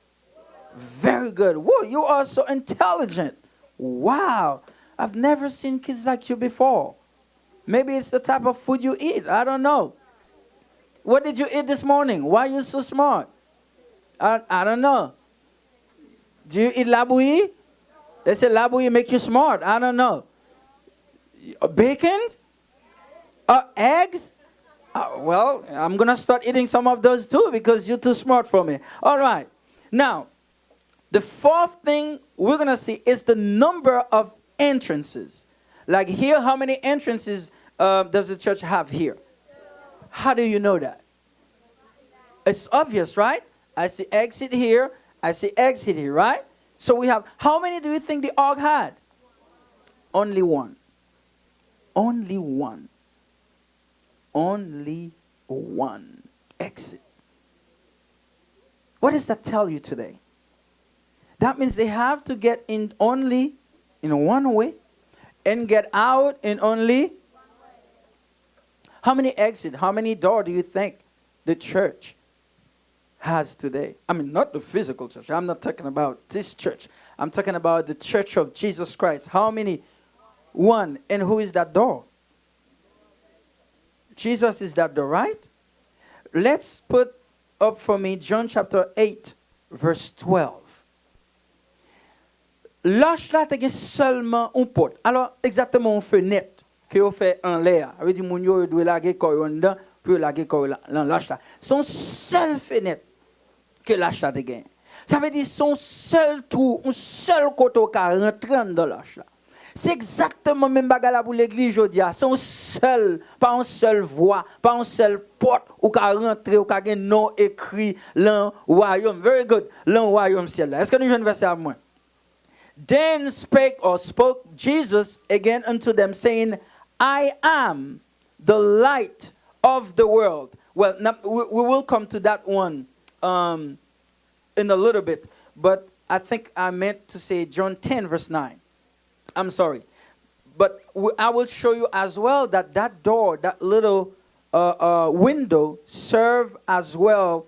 Very good. Whoa, you are so intelligent. Wow. I've never seen kids like you before. Maybe it's the type of food you eat. I don't know. What did you eat this morning? Why you so smart? I, I don't know. Do you eat labouyi? They say labouyi make you smart. I don't know. Bacon? Uh, eggs? Uh, well, I'm gonna start eating some of those too because you're too smart for me. All right. Now, the fourth thing we're gonna see is the number of entrances. Like here, how many entrances uh, does the church have here? How do you know that? It's obvious, right? I see exit here. I see exit here, right? So we have, how many do you think the ark had? Only one. Only one. Only one exit. What does that tell you today? That means they have to get in only in one way and get out in only. How many exit, how many door do you think the church has today? I mean, not the physical church. I'm not talking about this church. I'm talking about the church of Jesus Christ. How many? One. And who is that door? Jesus is that door, right? Let's put up for me John chapter eight, verse twelve. Lach la te gen sèlman yon pòt. Alò, egzakteman yon fenèt ke yo fè anlè a. Sa vle di moun yo, yo dwe lage kò yo anndan pou yo lage kò yo la- nan lach la. Se yon sèl fenèt ke lach la te genyen. Sa vle di se yon sèl twou, yon sèl kote w ka rantre anndan lach la. Se egzakteman menm bagay la pou legliz jodi a. Se yon sèl, pa yon sèl vwa, pa yon sèl pòt ou ka rantre, ou ka gen non w ekri lan wayòm. Very good. Lan wayòm syèl la. Èske nou jwenn vèsè a mwen? Then spake or spoke Jesus again unto them, saying, I am the light of the world. Well, now, we, we will come to that one um, in a little bit, but I think I meant to say John ten, verse nine. I'm sorry. But w- I will show you as well that that door, that little uh, uh, window, serve as well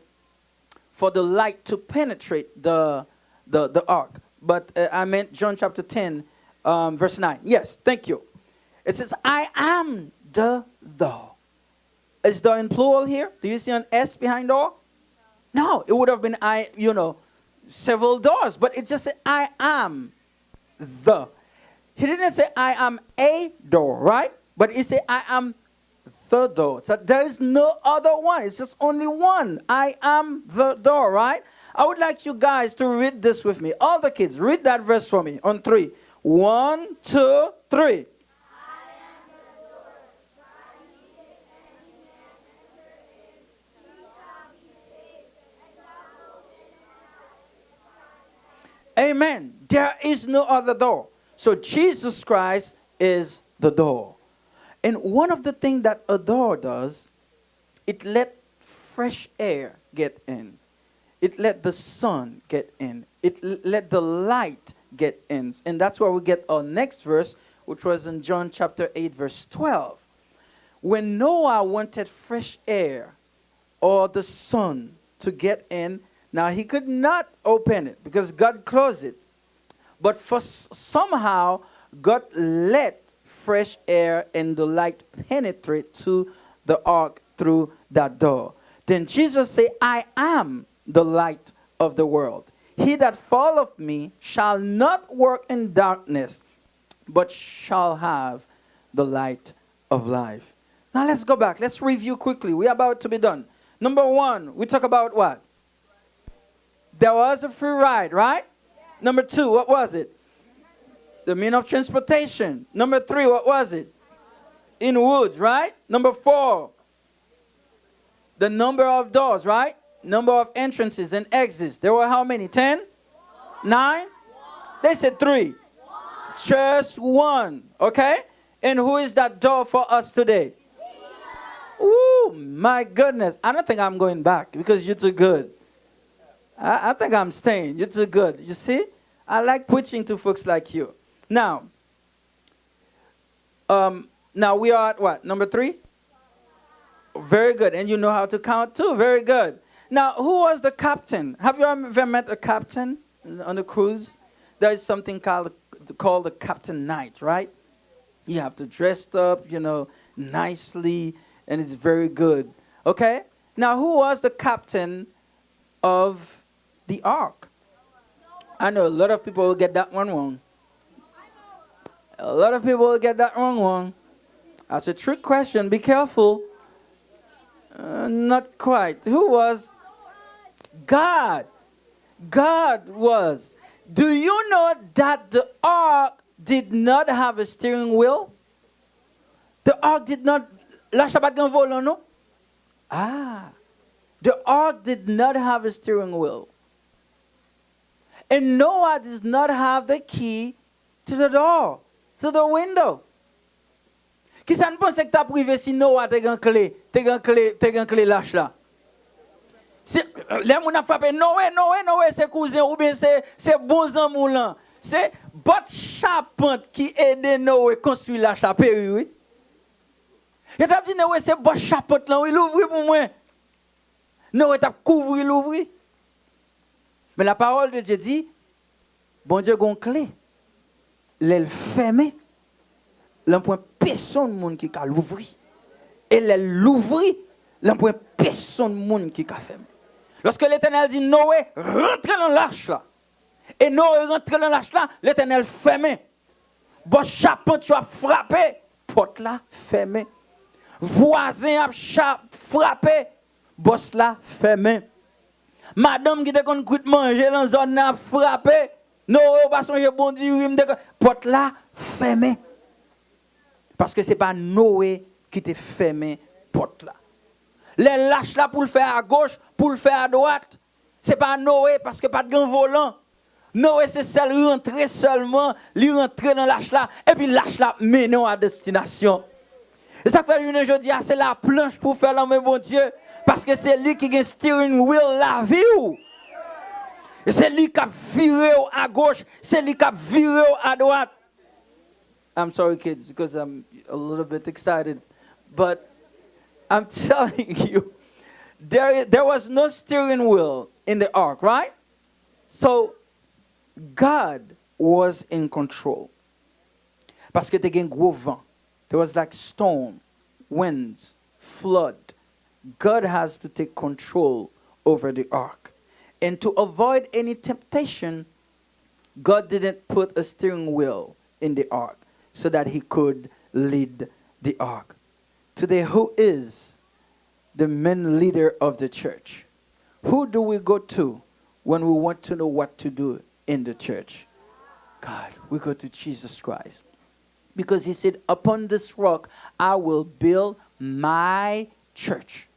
for the light to penetrate the, the, the ark. But uh, I meant John chapter ten, um, verse nine. Yes, thank you. It says, I am the door. Is door in plural here? Do you see an S behind door? No, it would have been I, you know, several doors, but it just said, I am the. He didn't say, I am a door, right? But he said, I am the door. So there is no other one. It's just only one. I am the door, right? I would like you guys to read this with me. All the kids, read that verse for me on three. One, two, three. Amen. There is no other door. So Jesus Christ is the door. And one of the things that a door does, it let fresh air get in. It let the sun get in. It l- let the light get in. And that's where we get our next verse, which was in John chapter eight, verse twelve. When Noah wanted fresh air or the sun to get in, now he could not open it because God closed it. But for s- somehow, God let fresh air and the light penetrate to the ark through that door. Then Jesus said, I am the light of the world. He that followeth me shall not walk in darkness, but shall have the light of life. Now let's go back. Let's review quickly. We're about to be done. Number one, we talk about what? There was a free ride, right? Number two, what was it? The mean of transportation. Number three, what was it? In woods, right? Number four, the number of doors, right? Number of entrances and exits. There were how many? Ten? Nine? They said three. Just one. Okay? And who is that door for us today? Oh my goodness. I don't think I'm going back because you're too good. I, I think I'm staying. You're too good. You see? I like preaching to folks like you. Now, um, now we are at what? Number three? Very good. And you know how to count too. Very good. Now, who was the captain? Have you ever met a captain on a cruise? There is something called, called the captain night, right? You have to dress up, you know, nicely, and it's very good. Okay? Now, who was the captain of the ark? I know a lot of people will get that one wrong. A lot of people will get that wrong, wrong. That's a trick question. Be careful. Uh, not quite. Who was? God. God was. Do you know that the ark did not have a steering wheel? The ark did not. Lach la pa t gen volan, non? Ah. The ark did not have a steering wheel. And Noah does not have the key to the door, to the window. Kisa n panse k t ap rive si Nowa te gen kle, te gen kle, te gen kle lach la? Se, lè moun ap frape, "Nowe, Nowe, Nowe, se kouzen oubyen se, se bon zanmi w lan." Se bòt chapant ki ede Nowe konstwi lach la peri, wi. Yo t ap di, "Nowe, se bòt chapant lan, wi, louvri pou mwen." Nowe t ap kouvri, louvri. Men la parole de Dieu dit, Bondye gon kle. Lè l fèmen, l anpwen pesonn moun ki ka louvri. E lè l louvri, l anpwen pesonn moun ki ka fèmen. Lòske Letènèl di Nowe, "Rantre nan lach la." E Nowe rantre nan lach la, Letènèl fèmen. Bò chapant yo ap frape, pòt la fèmen. Vwazen ap cha-, frape, bòs la fèmen. Madanm ki te konn kwit manje nan zòn nan ap frape, Nowe, ou pa sonje bon diri m te konn, pòt la fèmen. Paske se pa Nowe ki te fèmen pòt la. Lè lach la pou l fè agoch, pou l fè adwat, se pa Nowe, paske pa t gen volan. Nowe se sèl rantre sèlman, li rantre nan lach la, epi lach la ap mennen w a destinasyon. E sa k fè jounen jodi a, se laplanch pou w fè nan men Bondye, paske se li ki gen steering wheel lavi w. E se li k ap vire w agoch, se li k ap vire w adwat. I'm sorry, kids, because I'm a little bit excited, but I'm telling you, there, there was no steering wheel in the ark, right? So, God was in control. Paske te gen gwo van. There was like storm, winds, flood. God has to take control over the ark. And to avoid any temptation, God didn't put a steering wheel in the ark so that he could lead the ark. Today, who is the main leader of the church? Who do we go to when we want to know what to do in the church? God, we go to Jesus Christ. Because he said, "Upon this rock, I will build my church."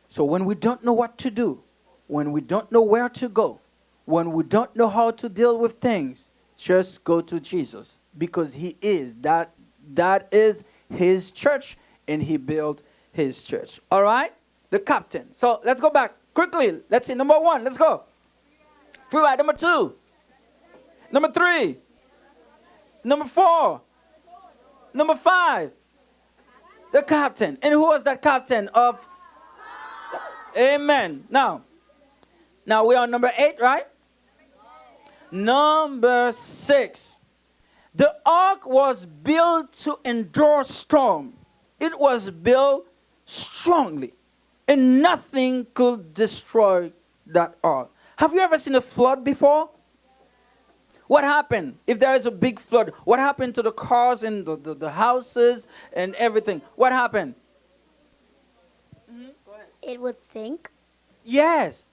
So when we don't know what to do, when we don't know where to go, when we don't know how to deal with things, just go to Jesus, because he is that, that is his church, and he built his church. All right? The captain. So let's go back quickly. Let's see. Number one. Let's go. Free ride. Number two. Number three. Number four. Number five. The captain. And who was that captain of? Amen. Now, now we are on number eight, right? Number six. The ark was built to endure storm. It was built strongly, and nothing could destroy that ark. Have you ever seen a flood before? What happened if there is a big flood? What happened to the cars and the, the, the houses and everything? What happened? It would sink. Yes.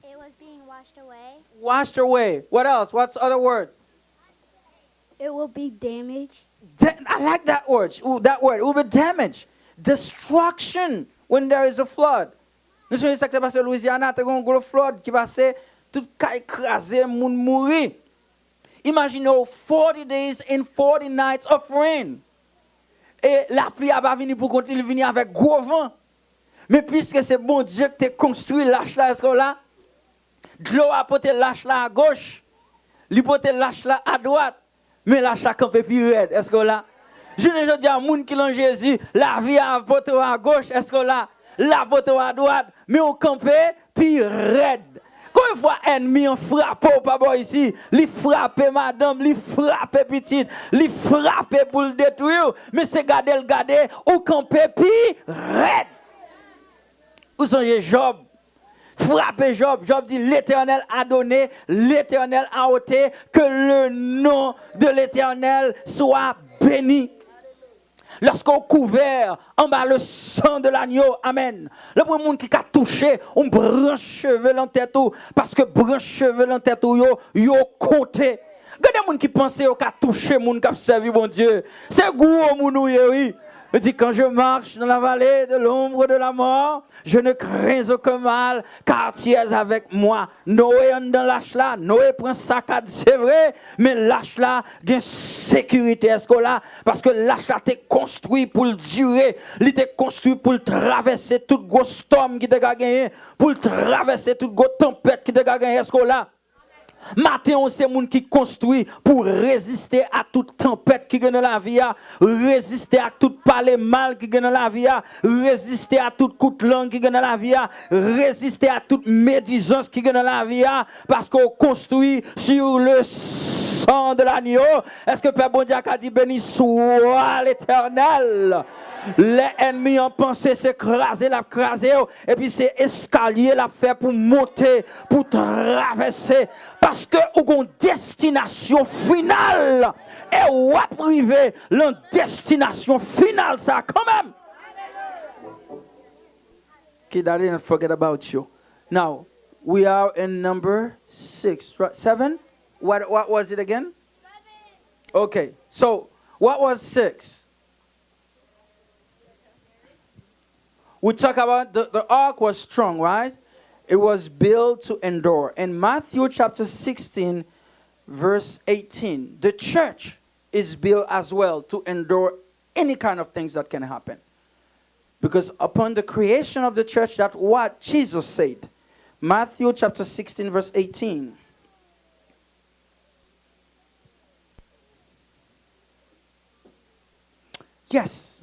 It was being washed away. Washed away. What else? What's other word? It will be damaged. Da- I like that word. Ooh, that word. It will be damage. Destruction when there is a flood. Nou sonje sa k te pase Louisiana, te gen yon gwo flood ki pase, tout kay kraze, moun mouri. Imajine w, forty days and forty nights of rain. E lapli a pa vini pou kont li, li vini avèk gwo van. Men piske se Bondye ki te konstwi lach la, èske w la? Dlo a pote lach la a goch, li pote lach la a dwat, men lach la kanpe pi rèd. Èske w la? Jounen jodi a, moun ki lan Jezi, lavi a ap pote w a goch, èske w la? L ap pote w a dwat, men w kanpe pi rèd. Konbyen fwa ènmi an frape w pa bò isi? Li frape madanm, li frape pitit, li frape pou l detwi w, men se gade l gade, ou kanpe pi rèd. Ou sonje Jòb? Frape Jòb. Jòb di, L'Éternel a donné, l'Éternel a ôté, que le nom de l'Éternel soit béni. Lorsqu'on couvert en bas le sang de l'agneau, amen. Lè pou moun ki ka touche yon branch cheve lan tèt ou, paske branch cheve lan tèt ou yo, yo konte. Gade moun ki panse yo ka touche moun k ap sèvi Bondye. Se gwo moun ou ye, wi. Li di, quand je marche dans la vallée de l'ombre de la mort, je ne crains aucun mal, car tu es avec moi. Noe anndan lach la, Noe pran sakad, se vre, men lach la gen sekirite. Èske w la? Paske lach la te konstwi pou l dire, li te konstwi pou l travèse tout gwo stòm ki te ka genyen, pou l travèse tout gwo tanpèt ki te ka genyen. Èske w la? Maten w se moun ki konstwi pou reziste a tout tanpèt ki gen nan lavi a, reziste a tout pale mal ki gen nan lavi a, reziste a tout kout lang ki gen nan lavi a, reziste a tout medizans ki gen nan lavi a, paske w konstwi sur le sang de l'agneau. Èske Pè Bondye a ka di, Béni soit l'Éternel? Lè ènmi an panse se kraze l ap kraze w, epi se eskalye l ap fè pou monte, pou travèse. Paske ou gon destinasyon final. E w ap rive lan destinasyon final sa kanmenm. Kidali and forget about you. Now, we are in number six, right? Seven? What, what was it again? Okay, so what was six? We talk about the, the ark was strong, right? It was built to endure. In Matthew chapter sixteen, verse eighteen, the church is built as well to endure any kind of things that can happen. Because upon the creation of the church, that's what Jesus said. Matthew chapter sixteen, verse eighteen. Yes.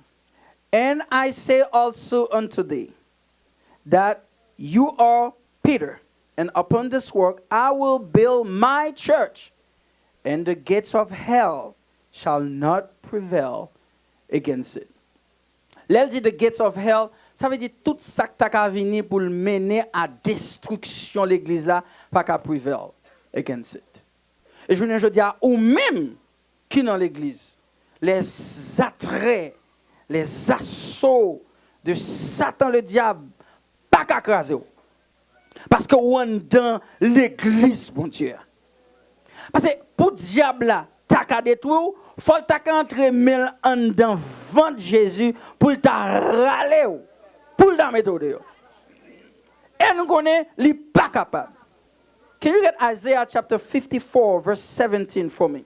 And I say also unto thee, that you are Peter, and upon this work I will build my church, and the gates of hell shall not prevail against it. Lè l di the gates of hell, sa vle di tout sa k ta ka vini pou l mennen a destriksyon legliz la pa ka prevail against it. E jounen jodi a, ou menm ki nan legliz, les attraits, les assauts de Satan le diable pa ka kraze w. Paske ou anndan legliz Bondye a. Paske pou dyab la ta ka detwi w, fò l ta ka antre men l anndan vant Jezi pou l ta rale w, pou l ta mete w deyò. E nou konnen li pa kapab. Can you get Isaiah chapter fifty-four, verse seventeen for me?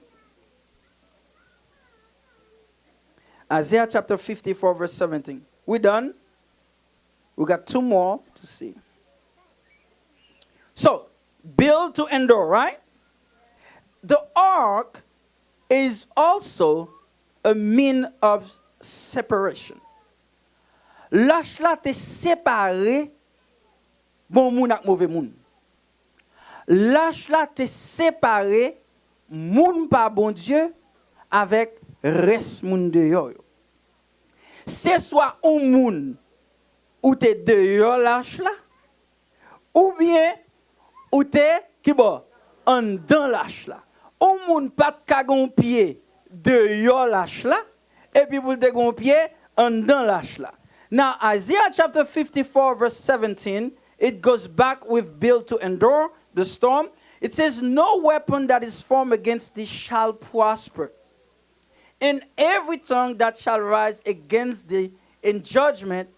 Isaiah chapter fifty-four, verse seventeen. We done? We got two more to see. So, build to endure, right? The ark is also a mean of separation. Lach la te separe bon moun ak move moun. Lach la te separe moun pa Bondye avèk rès moun deyò yo. Se swa yon moun ou te deyò lach la, oubyen ou te, ki bò? Anndan lach la. Yon moun pa t ka gen yon pye deyò lach la, epi pou l te gen yon pye anndan lach la. Now, Isaiah chapter fifty-four, verse seventeen, it goes back with build to endure the storm. It says, No weapon that is formed against thee shall prosper, and every tongue that shall rise against thee in judgment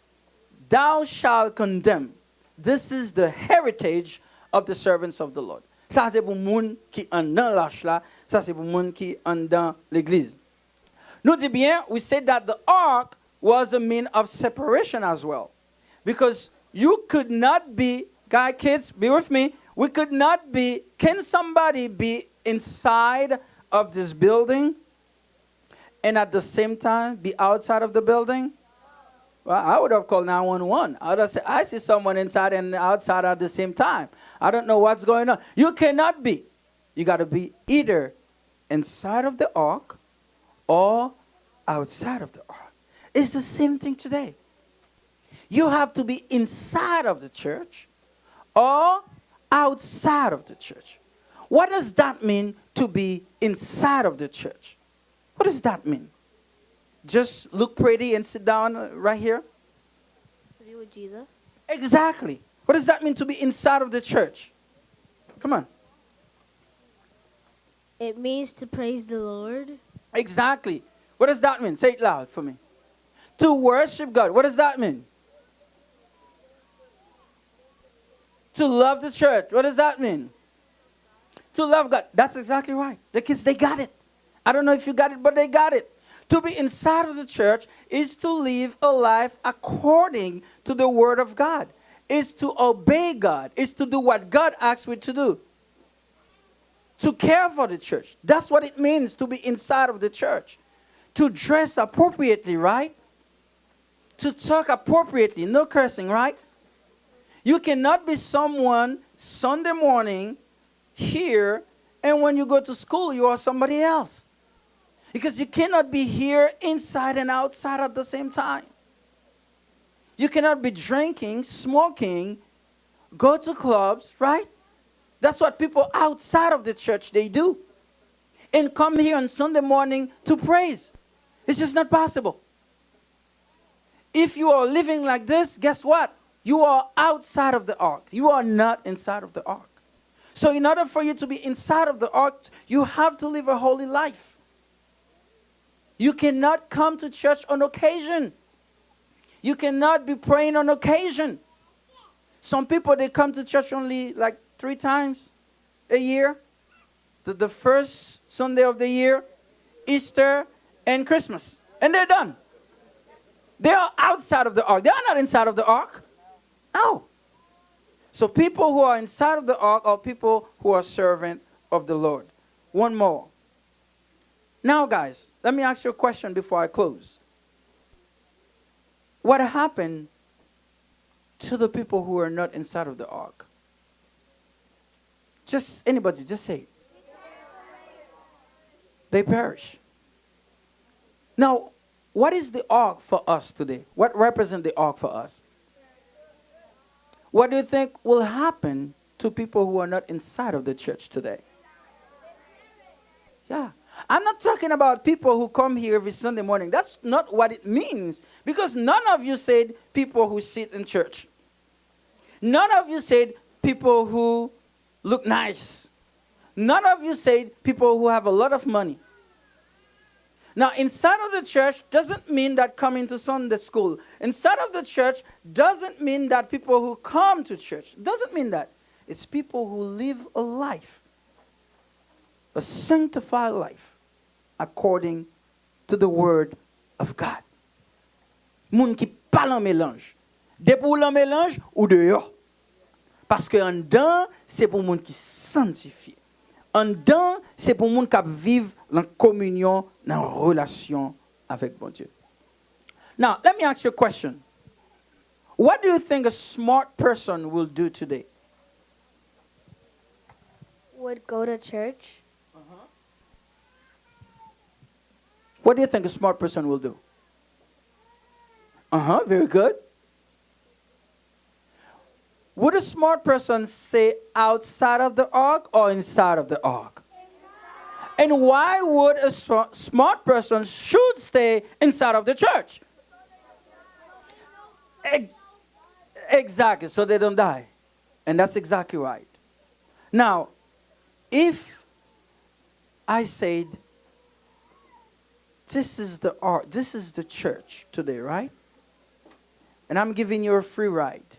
thou shalt condemn. This is the heritage of the servants of the Lord. Sa se pou moun ki anndan lach la, sa se pou moun ki anndan legliz. Nou di byen, we said that the ark was a mean of separation as well. Because you could not be, guy, kids, be with me, we could not be, can somebody be inside of this building and at the same time be outside of the building? Well, I would have called nine one one. I would have said, I see someone inside and outside at the same time. I don't know what's going on. You cannot be. You got to be either inside of the ark or outside of the ark. It's the same thing today. You have to be inside of the church or outside of the church. What does that mean to be inside of the church? What does that mean? Just look pretty and sit down, uh, right here? To be with Jesus? Exactly. What does that mean to be inside of the church? Come on. It means to praise the Lord. Exactly. What does that mean? Say it loud for me. To worship God. What does that mean? To love the church. What does that mean? To love God. That's exactly right. The kids, they got it. I don't know if you got it, but they got it. To be inside of the church is to live a life according to the word of God. Is to obey God. Is to do what God asks we to do. To care for the church. That's what it means to be inside of the church. To dress appropriately, right? To talk appropriately. No cursing, right? You cannot be someone Sunday morning here and when you go to school, you are somebody else. Because you cannot be here inside and outside at the same time. You cannot be drinking, smoking, go to clubs, right? That's what people outside of the church they do. And come here on Sunday morning to praise. It's just not possible. If you are living like this, guess what? You are outside of the ark. You are not inside of the ark. So, in order for you to be inside of the ark, you have to live a holy life. You cannot come to church on occasion. You cannot be praying on occasion. Some people, they come to church only like three times a year. The, the first Sunday of the year, Easter, and Christmas. And they're done. They are outside of the ark. They are not inside of the ark. No. So people who are inside of the ark are people who are servant of the Lord. One more. Now, guys, let me ask you a question before I close. What happened to the people who are not inside of the ark? Just anybody, just say it. They perish. Now, what is the ark for us today? What represents the ark for us? What do you think will happen to people who are not inside of the church today? Yeah. I'm not talking about people who come here every Sunday morning. That's not what it means. Because none of you said people who sit in church. None of you said people who look nice. None of you said people who have a lot of money. Now, inside of the church doesn't mean that coming to Sunday school. Inside of the church doesn't mean that people who come to church. Doesn't mean that. It's people who live a life, a sanctified life, according to the word of God. Moun ki pa lan melanj. Depi w lan melanj, ou deyò. Paske anndan, se pou moun ki santifye. Anndan, se pou moun k ap viv nan kominyon, nan relasyon avèk Bondye. Now, let me ask you a question. What do you think a smart person will do today? Would go to church. What do you think a smart person will do? Uh huh, very good. Would a smart person stay outside of the ark or inside of the ark? And why would a sm- smart person should stay inside of the church? Ex- exactly, so they don't die. And that's exactly right. Now, if I said, this is the ark, this is the church today, right? And I'm giving you a free ride.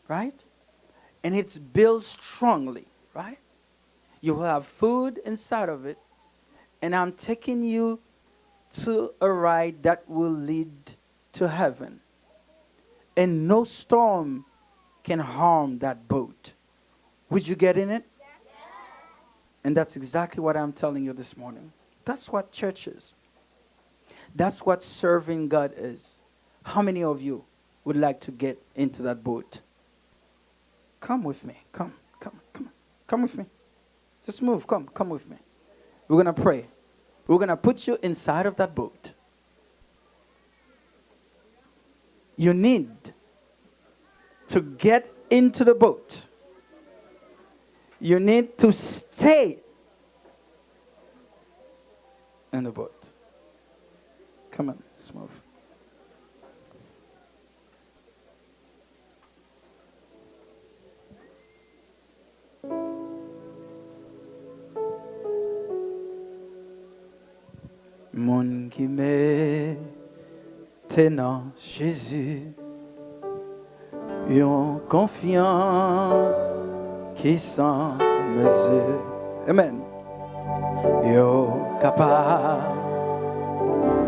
right? And it's built strongly, right? You will have food inside of it, and I'm taking you to a ride that will lead to heaven. And no storm can harm that boat. Would you get in it? And that's exactly what I'm telling you this morning. That's what church is. That's what serving God is. How many of you would like to get into that boat? Come with me. Come, come, come. Come with me. Just move. Come, come with me. We're going to pray. We're going to put you inside of that boat. You need to get into the boat. You need to stay in the boat. Come on, let's move. Moun ki mete nan Jezi yon konfyans ki san mezi. Amen. Yo ka pa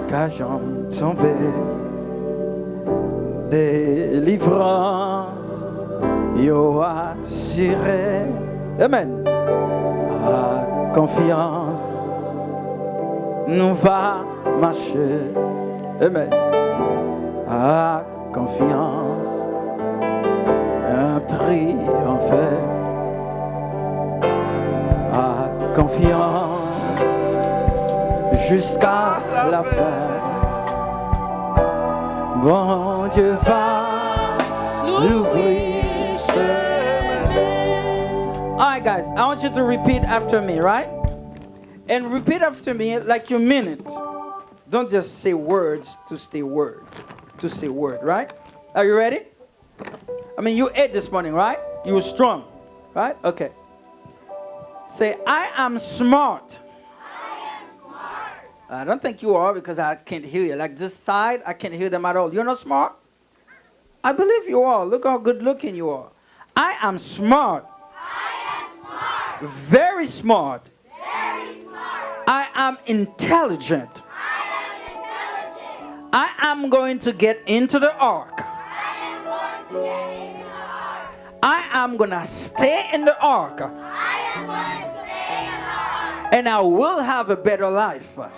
ka janm tonbe. Delivrans yo asire. Amen. Ak konfyans nou va mache. Amen. Ak konfyans, triyonfe. Ak konfyans, jiska lafen. Bondye va louvri chemen. All right, guys, I want you to repeat after me, right? And repeat after me like you mean it. Don't just say words to say word, to say word, right? Are you ready? I mean, you ate this morning, right? You were strong, right? Okay. Say, "I am smart." I am smart. I don't think you are because I can't hear you. Like this side, I can't hear them at all. You're not smart? I believe you are. Look how good looking you are. I am smart. I am smart. Very smart. Very smart. I am intelligent. I am intelligent. I am going to get into the ark. I am going to get into the ark. I am gonna stay in the ark. I am gonna stay in the ark. And I will have a better life. And I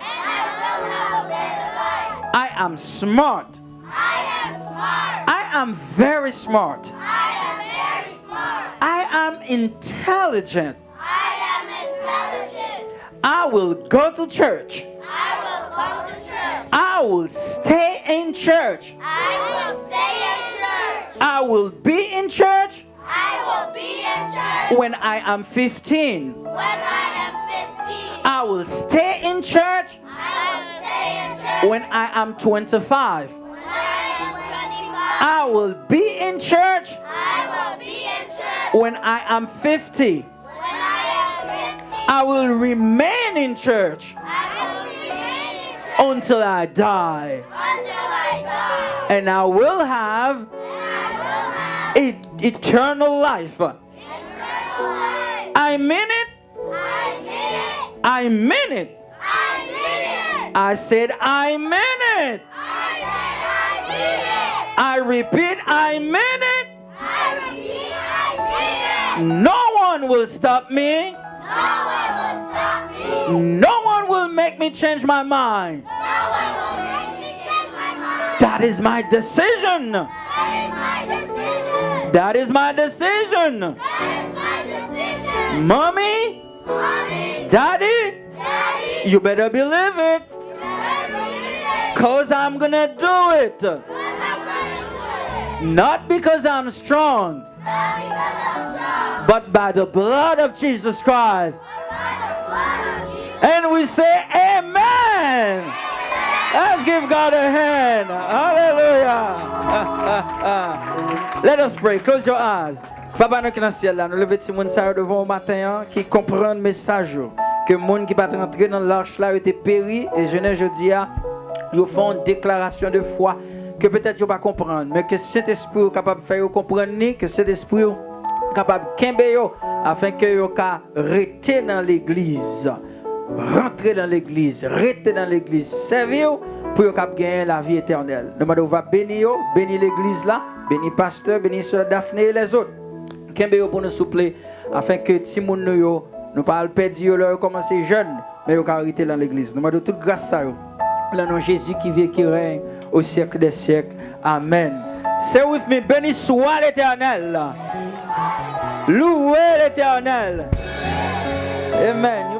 will have a better life. I am smart. I am smart. I am very smart. I am very smart. I am intelligent. I am intelligent. I will go to church. I will go to church. I will stay in church. I will stay in church. I will be in church. I will be in church. When I am fifteen. When I am fifteen. I will stay in church. I will stay in church. When I am twenty-five. When I am twenty-five. I will be in church. I will be in church. When I am fifty. When I am fifty. I will remain in church. I will remain in church. Until I die. Until I die. And I will have. And I will have. E-, eternal life. Eternal life. I mean it. I mean it. I mean it. I mean it. I said, "I mean it." I said, "I mean it." I repeat, "I mean it." I repeat, I mean it. No one will stop me. No one will stop me. No one will make me change my mind. No one will make me change my mind. That is my decision. That is my decision. That is my decision. That is my decision. Mommy, Mommy, Daddy, Daddy, you better believe it. You better believe it. 'Cause I'm gonna do it. 'Cause I'm gonna do it. Not because I'm strong, not because I'm strong, but by the blood of Jesus Christ. But by the blood of Jesus. And we say, "Amen." Amen. Let's give God a hand. Hallelujah. Let us pray. Close your eyes. Papa nou ki nan syèl la, nou leve timoun sa yo devan w maten an, ki konprann mesaj ou. Ke moun ki pa t rantre nan lach la, yo te peri, e jounen jodi a, yo fè yon deklarasyon de fwa ke petèt yo pa konprann, men ke Sentespri w kapab fè yo konprann li, ke Sentespri w kapab kenbe yo, afenke yo ka rete nan legliz, rantre nan legliz, rete nan legliz, sèvi w pou yo kab genyen lavi etènèl. Nou mande w va beni yo, beni legliz la, beni pastè, beni sè Daphné e lèzòt. Kenbe yo pou nou souple, afenke timoun nou yo, nou pa al pèdi yo lè yo kòmanse jèn, men yo ka rete nan legliz. Nou mande w tout gras sa yo. Nan non Jezi ki viv, ki règne au siècle des siècles. Amen. Say with me, béni soit l'Éternel. Louez l'Éternel. Amen.